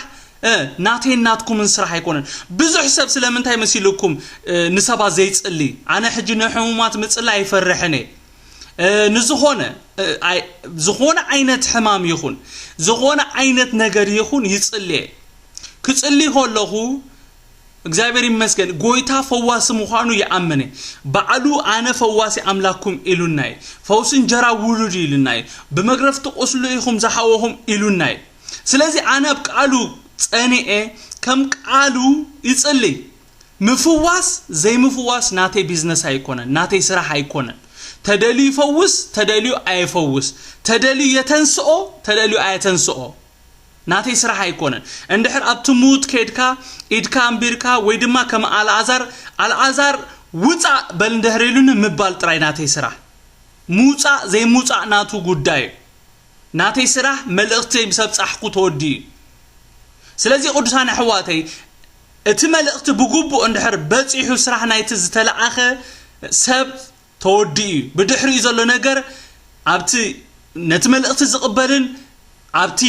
እ፣ ናተይን ናትኩምን ስራሕ ኣይኮነን። ብዙሕ ሰብ ስለምንታይ መሲልኩም፣ እ፣ ንሰባት ዘይጽሊ? ኣነ ሕጂ ንሕሙማት ምጽላይ ኣይፈርሕን እየ። እ፣ ንዝኾነ፣ እ፣ ኣይ-፣ ዝኾነ ዓይነት ሕማም ይኹን፣ ዝኾነ ዓይነት ነገር ይኹን ይጽሊ እየ። ክጽሊ ከለኹ፣ እግዚኣብሔር ይመስገን፣ ጎይታ ፈዋሲ ምዃኑ ይኣምን እየ። ባዕሉ ኣነ ፈዋሲ ኣምላክኩም ኢሉና እዩ። ፈውሲ እንጀራ ውሉድ ኢሉና እዩ። ብመግረፍቲ ቁስሉ ኢኹም ዝሓወኹም ኢሉና እዩ። ስለዚ ኣነ ኣብ ቃሉ ጸኒኤ፣ ከም ቃሉ ይጽሊ። ምፍዋስ ዘይምፍዋስ ናተይ ቢዝነስ ኣይኮነን፣ ናተይ ስራሕ ኣይኮነን። ተደልዩ ይፈውስ፣ ተደልዩ ኣይፈውስ፣ ተደልዩ የተንስኦ፣ ተደልዩ ኣየተንስኦ ናተይ ስራሕ ኣይኮነን። እንድሕር ኣብቲ ሙት ከይድካ ኢድካ ኣንቢርካ ወይ ድማ ከም ኣልኣዛር፣ ኣልኣዛር ውጻእ በል እንድሕር ኢሉኒ ምባል ጥራይ ናተይ ስራሕ። ምውጻእ ዘይምውጻእ ናቱ ጉዳይ እዩ። ናተይ ስራሕ መልእኽቲ ምስ ኣብጻሕኩ ተወዲኡ እዩ። ስለዚ ቅዱሳን ኣሕዋተይ፣ እቲ መልእኽቲ ብግቡእ እንድሕር በጺሑ ስራሕ ናይቲ ዝተለኣኸ ሰብ ተወዲኡ እዩ። ብድሕሪኡ ዘሎ ነገር ኣብቲ ነቲ መልእኽቲ ዝቕበልን ኣብቲ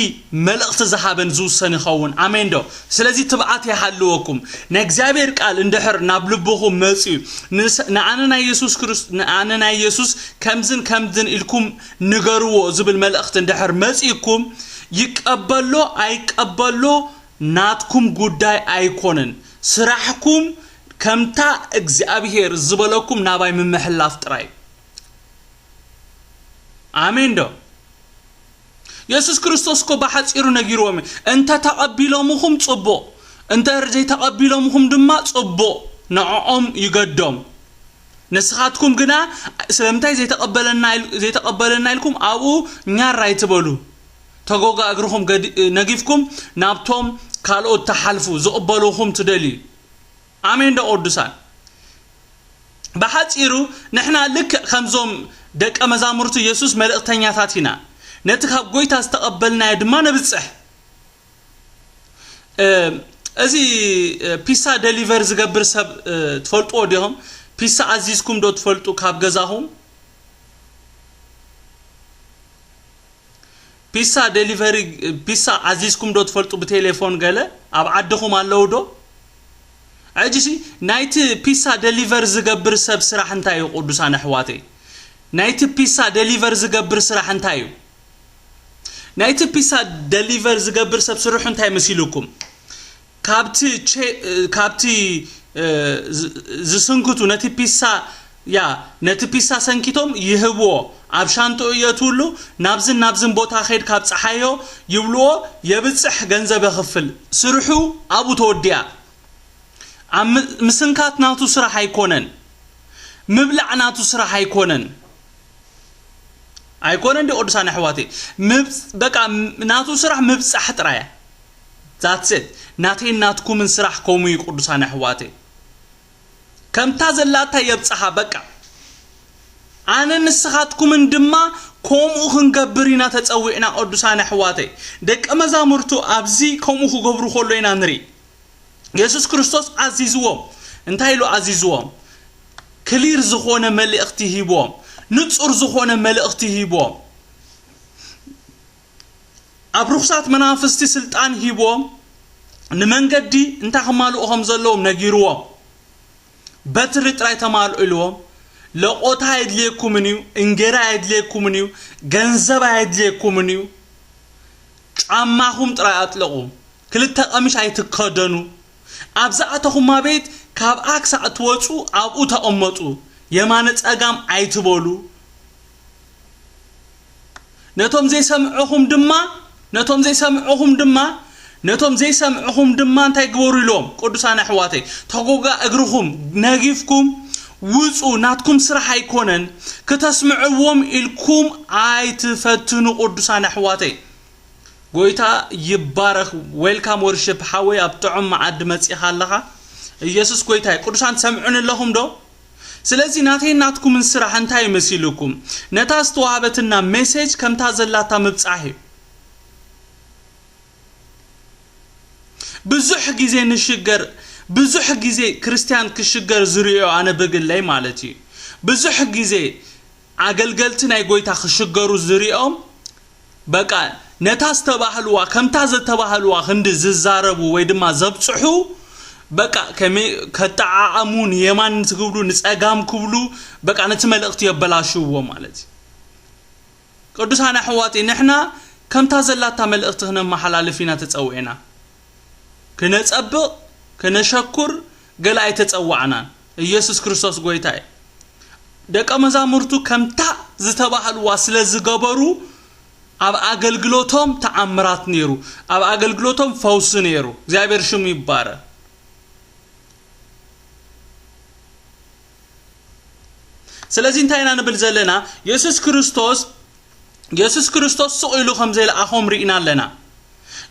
መልእኽቲ ዝሃበን ዝውሰን ይኸውን። ኣሜን ዶ? ስለዚ ትብዓት ይሃልወኩም። ናይ እግዚኣብሔር ቃል እንድሕር ናብ ልብኹም መጺኡ፣ ንስ-፣ ንኣነ ናይ የሱስ ክርስ-፣ ንኣነ ናይ የሱስ ከምዝን ከምዝን ኢልኩም ንገርዎ ዝብል መልእኽቲ እንድሕር መጺእኩም፣ ይቀበሎ ኣይቀበሎ ናትኩም ጉዳይ ኣይኮነን። ስራሕኩም ከምታ እግዚኣብሔር ዝበለኩም ናባይ ምምሕላፍ ጥራይ። ኣሜን ዶ? የሱስ ክርስቶስ እኮ ብሓጺሩ ነጊርዎም እዩ። እንተ ተቐቢሎምኹም ጽቡቕ፣ እንተ ዘይተቐቢሎምኹም ድማ ጽቡቕ፣ ንዕኦም ይገዶም። ንስኻትኩም ግና ስለምንታይ ዘይተቐበለና ኢል-፣ ዘይተቐበለና ኢልኩም ኣብኡ ኛር ኣይትበሉ። ተጎጋ እግርኹም ገዲ-፣ ነጊፍኩም ናብቶም ካልኦት ትሓልፉ፣ ዝቕበልኹም ትደልዩ። ኣሜን ዶ ቅዱሳን? ብሓጺሩ ንሕና ልክዕ ከምዞም ደቀ መዛሙርቱ የሱስ መልእኽተኛታት ኢና። ነቲ ካብ ጎይታ ዝተቐበልናዮ ድማ ነብጽሕ። እ፣ እዚ፣ እ፣ ፒሳ ደሊቨር ዝገብር ሰብ፣ እ፣ ትፈልጥዎ ዲኹም? ፒሳ ኣዚዝኩም ዶ ትፈልጡ ካብ ገዛኹም? ፒሳ ደሊቨሪ፣ ፒሳ ኣዚዝኩም ዶ ትፈልጡ ብቴሌፎን ገለ? ኣብ ዓድኹም ኣለዉ ዶ? ሕጂሲ ናይቲ ፒሳ ደሊቨር ዝገብር ሰብ ስራሕ እንታይ እዩ ቅዱሳን ኣሕዋተይ? ናይቲ ፒሳ ደሊቨር ዝገብር ስራሕ እንታይ እዩ? ናይቲ ፒሳ ደሊቨር ዝገብር ሰብ ስርሑ እንታይ መሲልኩም? ካብቲ ቼ-፣ ካብቲ፣ እ፣ ዝ-፣ ዝስንክቱ ነቲ ፒሳ፣ ያ፣ ነቲ ፒሳ ሰንኪቶም ይህብዎ። ኣብ ሻንጥኡ የትውሉ፣ ናብዝን ናብዝን ቦታ ከይድ ካብ ጸሓዮ ይብልዎ፣ የብጽሕ ገንዘብ የኽፍል። ስርሑ ኣብኡ ተወዲኣ። ኣብ ም-፣ ምስንካት ናቱ ስራሕ ኣይኮነን። ምብላዕ ናቱ ስራሕ ኣይኮነን። ኣይኮነን ዲ ቅዱሳን ኣሕዋተይ? ምብጽ-፣ በቃ ም-፣ ናቱ ስራሕ ምብጻሕ ጥራይ እያ። That's it። ናተይን ናትኩምን ስራሕ ከምኡ እዩ ቅዱሳን ኣሕዋተይ። ከምታ ዘላታ የብጽሓ በቃ። ኣነ ንስኻትኩምን ድማ ከምኡ ክንገብር ኢና ተጸዊዕና ቅዱሳን ኣሕዋተይ። ደቀ መዛሙርቱ ኣብዚ ከምኡ ክገብሩ ከሎ ኢና ንርኢ። የሱስ ክርስቶስ ኣዚዝዎም። እንታይ ኢሉ ኣዚዝዎም? ክሊር ዝኾነ መልእኽቲ ሂብዎም። ንጹር ዝኾነ መልእኽቲ ሂብዎም። ኣብ ርኹሳት መናፍስቲ ስልጣን ሂብዎም። ንመንገዲ እንታይ ክማልኡ ከም ዘለዎም ነጊርዎም። በትሪ ጥራይ ተማልኡ ኢልዎም። ለቆታ ኣየድልየኩምን እዩ፣ እንጌራ ኣየድልየኩምን እዩ፣ ገንዘብ ኣየድልየኩምን እዩ። ጫማኹም ጥራይ ኣጥልቑ። ክልተ ቀሚሽ ኣይትከደኑ። ኣብ ዝኣተኹማ ቤት ካብኣ ክሳዕ ትወጹ ኣብኡ ተቐመጡ። የማነ ጸጋም ኣይትበሉ። ነቶም ዘይሰምዕኹም ድማ ነቶም ዘይሰምዕኹም ድማ ነቶም ዘይሰምዕኹም ድማ እንታይ ግበሩ ኢሎም? ቅዱሳን ኣሕዋተይ፣ ተጎጋ እግርኹም ነጊፍኩም ውጹ። ናትኩም ስራሕ ኣይኮነን። ክተስምዕዎም ኢልኩም ኣይትፈትኑ። ቅዱሳን ኣሕዋተይ፣ ጎይታ ይባረኽ። ዌልካም ወርሽፕ ሓወይ፣ ኣብ ጥዑም መዓዲ መጺኻ ኣለኻ። ኢየሱስ ጎይታ እዩ። ቅዱሳን ትሰምዑን ኣለኹም ዶ? ስለዚ ናተይ ናትኩምን ስራሕ እንታይ መሲልኩም? ነታ ዝተዋህበትና ሜሴጅ ከምታ ዘላታ ምብጻሕ እዩ። ብዙሕ ግዜ ንሽገር፣ ብዙሕ ግዜ ክርስትያን ክሽገር ዝርእዮ ኣነ ብግለይ ማለት እዩ። ብዙሕ ግዜ ኣገልገልቲ ናይ ጎይታ ክሽገሩ ዝርእዮም በቃ ነታ ዝተባህልዋ፣ ከምታ ዝተባህልዋ ክንዲ ዝዛረቡ ወይ ድማ ዘብጽሑ በቃ ከመይ ከጠዓዓሙ፣ ንየማን ክብሉ ንጸጋም ክብሉ በቃ ነቲ መልእኽቲ የበላሽውዎ ማለት እዩ። ቅዱሳን ኣሕዋት ንሕና ከምታ ዘላታ መልእኽቲ ክነመሓላልፍ ኢና ተጸዊዕና። ክነጸብቕ፣ ክነሸኩር ገለ ኣይተጸዋዕናን። ኢየሱስ ክርስቶስ ጎይታ እዩ። ደቀ መዛሙርቱ ከምታ ዝተባህልዋ ስለ ዝገበሩ ኣብ ኣገልግሎቶም ተኣምራት ነይሩ፣ ኣብ ኣገልግሎቶም ፈውሲ ነይሩ። እግዚኣብሔር ሽሙ ይባረ። ስለዚ እንታይ ኢና ንብል ዘለና? የሱስ ክርስቶስ የሱስ ክርስቶስ ስቕ ኢሉ ከም ዘይለኣኾም ርኢና ኣለና።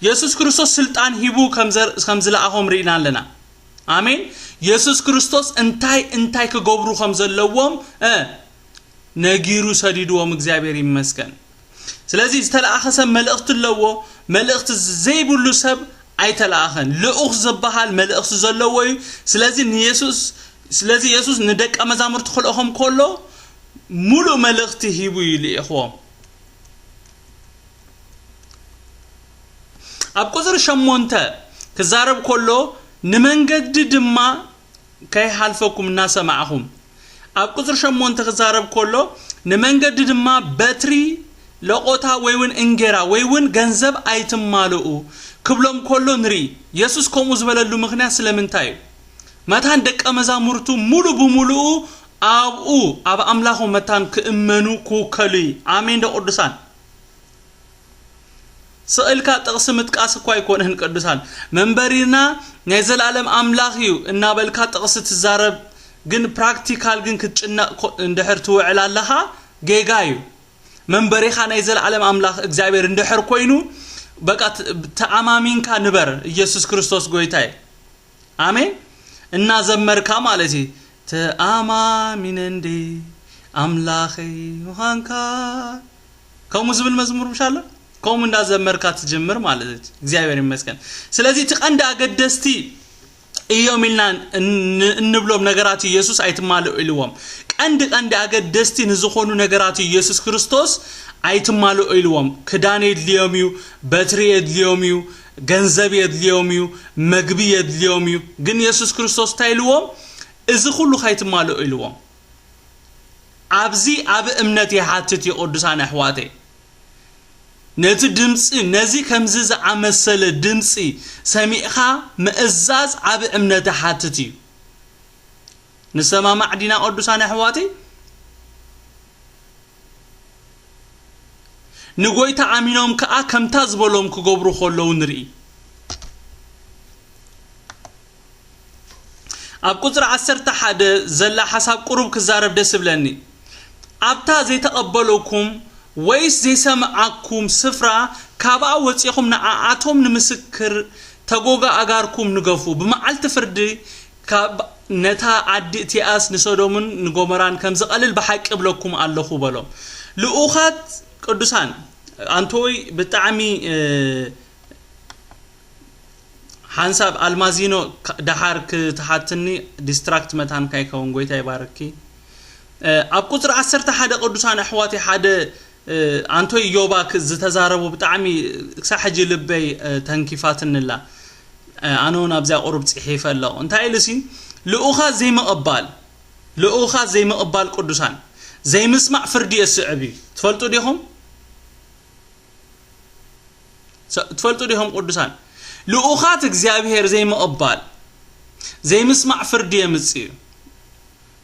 የሱስ ክርስቶስ ስልጣን ሂቡ ከም ዘር- ከም ዝለኣኾም ርኢና ኣለና። ኣሜን። የሱስ ክርስቶስ እንታይ እንታይ ክገብሩ ከም ዘለዎም እ ነጊሩ ሰዲድዎም። እግዚኣብሔር ይመስገን። ስለዚ ዝተለኣኸ ሰብ መልእኽቲ ኣለዎ። መልእኽቲ ዘይብሉ ሰብ ኣይተለኣኸን። ልኡኽ ዝበሃል መልእኽቲ ዘለዎ እዩ። ስለዚ ንየሱስ ስለዚ የሱስ ንደቀ መዛሙርቲ ክልእኾም ከሎ ሙሉእ መልእኽቲ ሂቡ እዩ ልኢኽዎም። ኣብ ቁፅሪ ሸሞንተ ክዛረብ ከሎ ንመንገዲ ድማ ከይሓልፈኩም እናሰማዕኹም ኣብ ቁፅሪ ሸሞንተ ክዛረብ ከሎ ንመንገዲ ድማ በትሪ ለቆታ ወይ እውን እንጌራ ወይ እውን ገንዘብ ኣይትማልኡ ክብሎም ከሎ ንርኢ። የሱስ ከምኡ ዝበለሉ ምኽንያት ስለምንታይ እዩ? መታን ደቀ መዛሙርቱ ሙሉ ብምሉኡ ኣብኡ ኣብ ኣምላኹ መታን ክእመኑ ክውከሉ እዩ። ኣሜን ዶ ቅዱሳን? ስቕ ኢልካ ጥቕሲ ምጥቃስ እኳ ኣይኮነን ቅዱሳን። መንበሪና ናይ ዘላለም ኣምላኽ እዩ እናበልካ ጥቕሲ ትዛረብ፣ ግን ፕራክቲካል ግን ክትጭነቕ ኮ- እንድሕር ትውዕል ኣለኻ ጌጋ እዩ። መንበሪኻ ናይ ዘላለም ኣምላኽ እግዚኣብሔር እንድሕር ኮይኑ በቃ ት- ተኣማሚንካ ንበር። ኢየሱስ ክርስቶስ ጎይታ እዩ። ኣሜን። እናዘመርካ ማለት እዩ። ተኣማሚነ እንዴ ኣምላኸይ ምዃንካ ከምኡ ዝብል መዝሙር ምሽ ኣሎ። ከምኡ እንዳዘመርካ ትጅምር ማለት እዩ። እግዚኣብሔር ይመስገን። ስለዚ እቲ ቀንዲ ኣገደስቲ እዮም ኢልና ን- እንብሎም ነገራት ኢየሱስ ኣይትማልኡ ኢልዎም። ቀንዲ ቀንዲ ኣገደስቲ ንዝኾኑ ነገራት ኢየሱስ ክርስቶስ ኣይትማልኡ ኢልዎም። ክዳን የድልዮም እዩ፣ በትሪ የድልዮም እዩ፣ ገንዘብ የድልዮም እዩ፣ መግቢ የድልዮም እዩ። ግን የሱስ ክርስቶስ እንታይ ኢልዎም? እዚ ኩሉ ከይትማልኡ ኢልዎም። ኣብዚ ኣብ እምነት ይሓትት እዩ ቅዱሳን ኣሕዋተይ። ነቲ ድምፂ ነዚ ከምዚ ዝኣመሰለ ድምፂ ሰሚዕኻ ምእዛዝ ዓብ እምነት ይሓትት እዩ። ንሰማማዕ ዲና ቅዱሳን ኣሕዋተይ? ንጎይታ ኣሚኖም ከኣ ከምታ ዝበሎም ክገብሩ ከለዉ ንርኢ። ኣብ ቁፅሪ ዓሰርተ ሓደ ዘላ ሓሳብ ቁሩብ ክዛረብ ደስ እብለኒ። ኣብታ ዘይተቐበለኩም ወይስ ዘይሰምዓኩም ስፍራ ካብኣ ወፂኹም ንዓኣቶም ንምስክር ተጎጋ ኣጋርኩም ንገፉ። ብመዓልቲ ፍርዲ ካብ ነታ ዓዲ እቲኣስ ንሰዶምን ንጎመራን ከም ዝቐልል ብሓቂ እብለኩም ኣለኹ በሎም። ልኡኻት ቅዱሳን ኣንቶይ ብጣዕሚ ሓንሳብ ኣልማዚኖ ደሓር ክትሓትኒ ዲስትራክት መታን ካይከውን ጎይታ ይባርኪ። ኣብ ቁፅሪ ዓሰርተ ሓደ ቅዱሳን ኣሕዋት ሓደ ኣንቶይ ዮባ ዝተዛረቡ ብጣዕሚ ክሳብ ሕጂ ልበይ ተንኪፋትንላ። ኣነ እውን ኣብዚኣ ቁሩብ ፅሒፈ ኣለኹ እንታይ ኢሉሲ ልኡኻት ዘይምቕባል፣ ልኡኻት ዘይምቕባል ቅዱሳን ዘይምስማዕ ፍርዲ የስዕብ እዩ። ትፈልጡ ዲኹም? ሰ-፣ ትፈልጡ ዲኹም ቅዱሳን? ልኡኻት እግዚኣብሔር ዘይምቕባል ዘይምስማዕ ፍርዲ የምጽእ እዩ።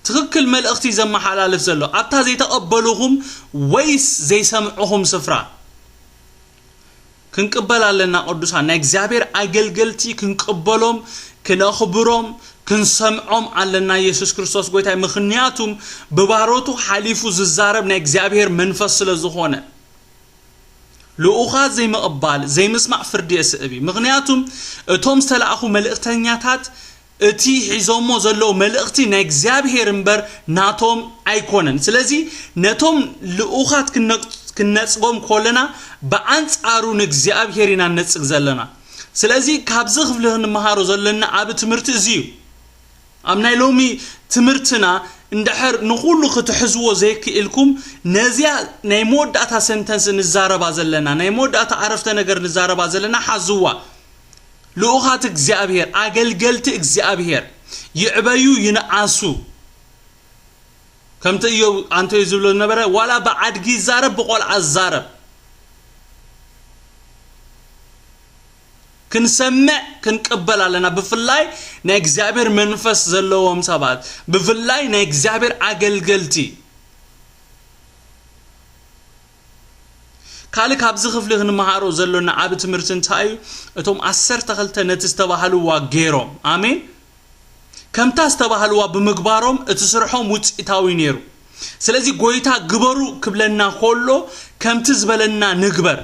ትኽክል መልእኽቲ ዘመሓላልፍ ዘሎ ኣብታ ዘይተቐበሉኹም ወይስ ዘይሰምዑኹም ስፍራ ክንቅበል ኣለና። ቅዱሳን ናይ እግዚኣብሔር ኣገልገልቲ ክንቅበሎም፣ ክነኽብሮም፣ ክንሰምዖም ኣለና። ኢየሱስ ክርስቶስ ጎይታይ፣ ምኽንያቱም ብባሮቱ ሓሊፉ ዝዛረብ ናይ እግዚኣብሔር መንፈስ ስለ ዝኾነ። ልኡኻት ዘይምቕባል ዘይምስማዕ ፍርዲ የስዕብ እዩ። ምኽንያቱም እቶም ዝተላእኹ መልእኽተኛታት እቲ ሒዞሞ ዘለዉ መልእኽቲ ናይ እግዚኣብሔር እምበር ናቶም ኣይኮነን። ስለዚ ነቶም ልኡኻት ክነቅ-፣ ክነጽጎም ከለና ብኣንጻሩ ንእግዚኣብሔር ኢና ንነጽግ ዘለና። ስለዚ ካብዚ ክፍሊ ክንመሃሮ ዘለና ዓቢ ትምህርቲ እዚ እዩ። ኣብ ናይ ሎሚ ትምህርትና እንድሕር ንኹሉ ክትሕዝዎ ዘይክኢልኩም፣ ነዚኣ ናይ መወዳእታ ሰንተንስ ንዛረባ ዘለና፣ ናይ መወዳእታ ዓረፍተ ነገር ንዛረባ ዘለና ሓዝዋ። ልኡኻት እግዚኣብሔር፣ ኣገልገልቲ እግዚኣብሔር ይዕበዩ ይንኣሱ። ከምቲ እዮብ ኣንቶዮ ዝብሎ ዝነበረ፣ ዋላ ብዓድጊ ይዛረብ፣ ብቆልዓ ዝዛረብ። ክንሰምዕ ክንቅበል ኣለና። ብፍላይ ናይ እግዚኣብሔር መንፈስ ዘለዎም ሰባት፣ ብፍላይ ናይ እግዚኣብሔር ኣገልገልቲ። ካልእ ካብዚ ክፍሊ ክንመሃሮ ዘሎና ዓቢ ትምህርቲ እንታይ እዩ? እቶም ዓሰርተ ክልተ ነቲ ዝተባህልዋ ገይሮም። ኣሜን። ከምታ ዝተባህልዋ ብምግባሮም እቲ ስርሖም ውጽኢታዊ ነይሩ። ስለዚ ጎይታ ግበሩ ክብለና ከሎ ከምቲ ዝበለና ንግበር።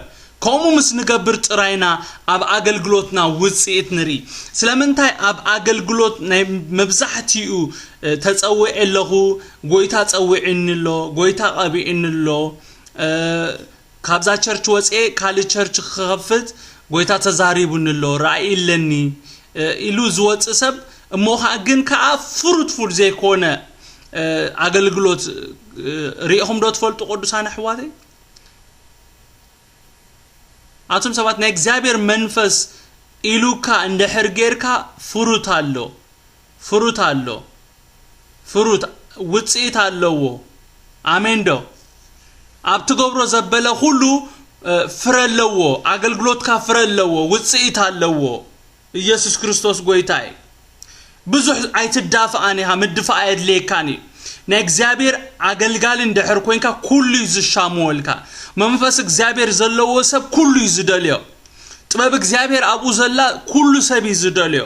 ከምኡ ምስ ንገብር ጥራይና ኣብ ኣገልግሎትና ውጽኢት ንርኢ። ስለምንታይ ኣብ ኣገልግሎት ናይ መብዛሕትኡ፣ እ፣ ተጸዊዐ ኣለኹ፣ ጎይታ ጸዊዕኒ ኣሎ፣ ጎይታ ቀቢዕኒ ኣሎ፣ እ፣ ካብዛ ቸርች ወፅኤ ካልእ ቸርች ክኸፍት ጎይታ ተዛሪቡኒ ኣሎ፣ ራእይ ኣለኒ፣ እ፣ ኢሉ ዝወፅእ ሰብ እሞ ኸዓ ግን ከዓ ፍሩትፉል ዘይኮነ፣ እ፣ ኣገልግሎት፣ እ፣ ሪኢኹም ዶ ትፈልጡ ቅዱሳን ኣሕዋተይ? ኣቱም ሰባት ናይ እግዚኣብሔር መንፈስ ኢሉካ እንድሕር ጌርካ ፍሩት ኣሎ፣ ፍሩት ኣሎ፣ ፍሩት ውፅኢት ኣለዎ። ኣሜን ዶ? ኣብ ትገብሮ ዘበለ ኩሉ፣ እ፣ ፍረ ኣለዎ። ኣገልግሎትካ ፍረ ኣለዎ፣ ውፅኢት ኣለዎ። ኢየሱስ ክርስቶስ ጎይታ እዩ። ብዙሕ ኣይትዳፍኣን ኢኻ፣ ምድፋእ ኣየድልየካን እዩ። ናይ እግዚኣብሔር ኣገልጋሊ እንድሕር ኮይንካ ኩሉ እዩ ዝሻመወልካ። መንፈስ እግዚኣብሔር ዘለዎ ሰብ ኩሉ እዩ ዝደልዮ። ጥበብ እግዚኣብሔር ኣብኡ ዘላ ኩሉ ሰብ እዩ ዝደልዮ።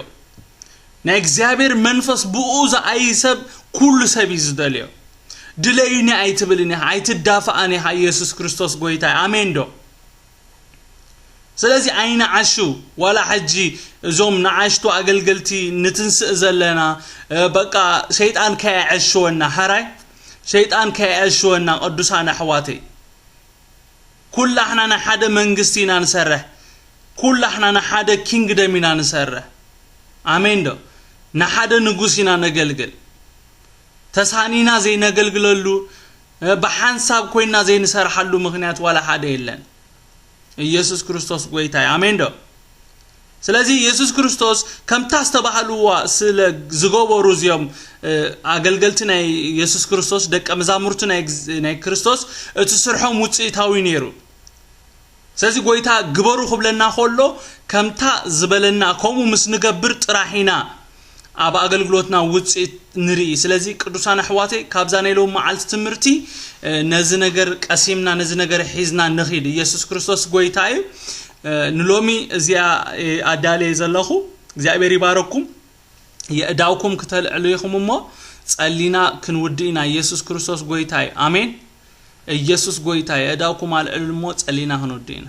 ናይ እግዚኣብሔር መንፈስ ብኡ ዝኣይ ሰብ ኩሉ ሰብ እዩ ዝደልዮ። ድለዩኒ ኣይትብልን ኢኻ፣ ኣይትዳፍኣን ኢኻ። ኢየሱስ ክርስቶስ ጎይታ እዩ። ኣሜን ዶ? ስለዚ ኣይንዓሹ። ዋላ ሕጂ እዞም ንኣሽቱ ኣገልገልቲ ንትንስእ ዘለና፣ እ፣ በቃ ሰይጣን ከየዐሽወና፣ ሕራይ ሰይጣን ከየዐሽወና፣ ቅዱሳን ኣሕዋተይ። ኩላሕና ንሓደ መንግስቲ ኢና ንሰርሕ። ኩላሕና ንሓደ ኪንግደም ኢና ንሰርሕ። ኣሜን ዶ? ንሓደ ንጉስ ኢና ነገልግል። ተሳኒና ዘይነገልግለሉ፣ እ፣ ብሓንሳብ ኮይና ዘይንሰርሓሉ ምኽንያት ዋላ ሓደ የለን። ኢየሱስ ክርስቶስ ጎይታ እዩ። ኣሜን ዶ? ስለዚ ኢየሱስ ክርስቶስ ከምታ ዝተባህልዋ ስለ ዝገበሩ እዚኦም፣ እ፣ ኣገልገልቲ ናይ ኢየሱስ ክርስቶስ፣ ደቀ መዛሙርቲ ናይ ግዝ-፣ ናይ ክርስቶስ፣ እቲ ስርሖም ውጽኢታዊ ነይሩ። ስለዚ ጎይታ ግበሩ ክብለና ከሎ ከምታ ዝበለና ከምኡ ምስ ንገብር ጥራሕ ኢና ኣብ ኣገልግሎትና ውጽኢት ንርኢ። ስለዚ ቅዱሳን ኣሕዋተይ ካብዛ ናይ ሎሚ መዓልቲ ትምህርቲ፣ እ፣ ነዚ ነገር ቀሲምና ነዚ ነገር ሒዝና ንኺድ። ኢየሱስ ክርስቶስ ጎይታ እዩ። እ፣ ንሎሚ እዚኣ፣ እ፣ ኣዳልየ ዘለኹ። እግዚኣብሔር ይባረኩም። የእዳውኩም ክተልዕሉ ኢኹም እሞ ጸሊና ክንውድእ ኢና። ኢየሱስ ክርስቶስ ጎይታ እዩ። ኣሜን። ኢየሱስ ጎይታ እዩ። የእዳውኩም ኣልዕሉ እሞ ጸሊና ክንውድእ ኢና።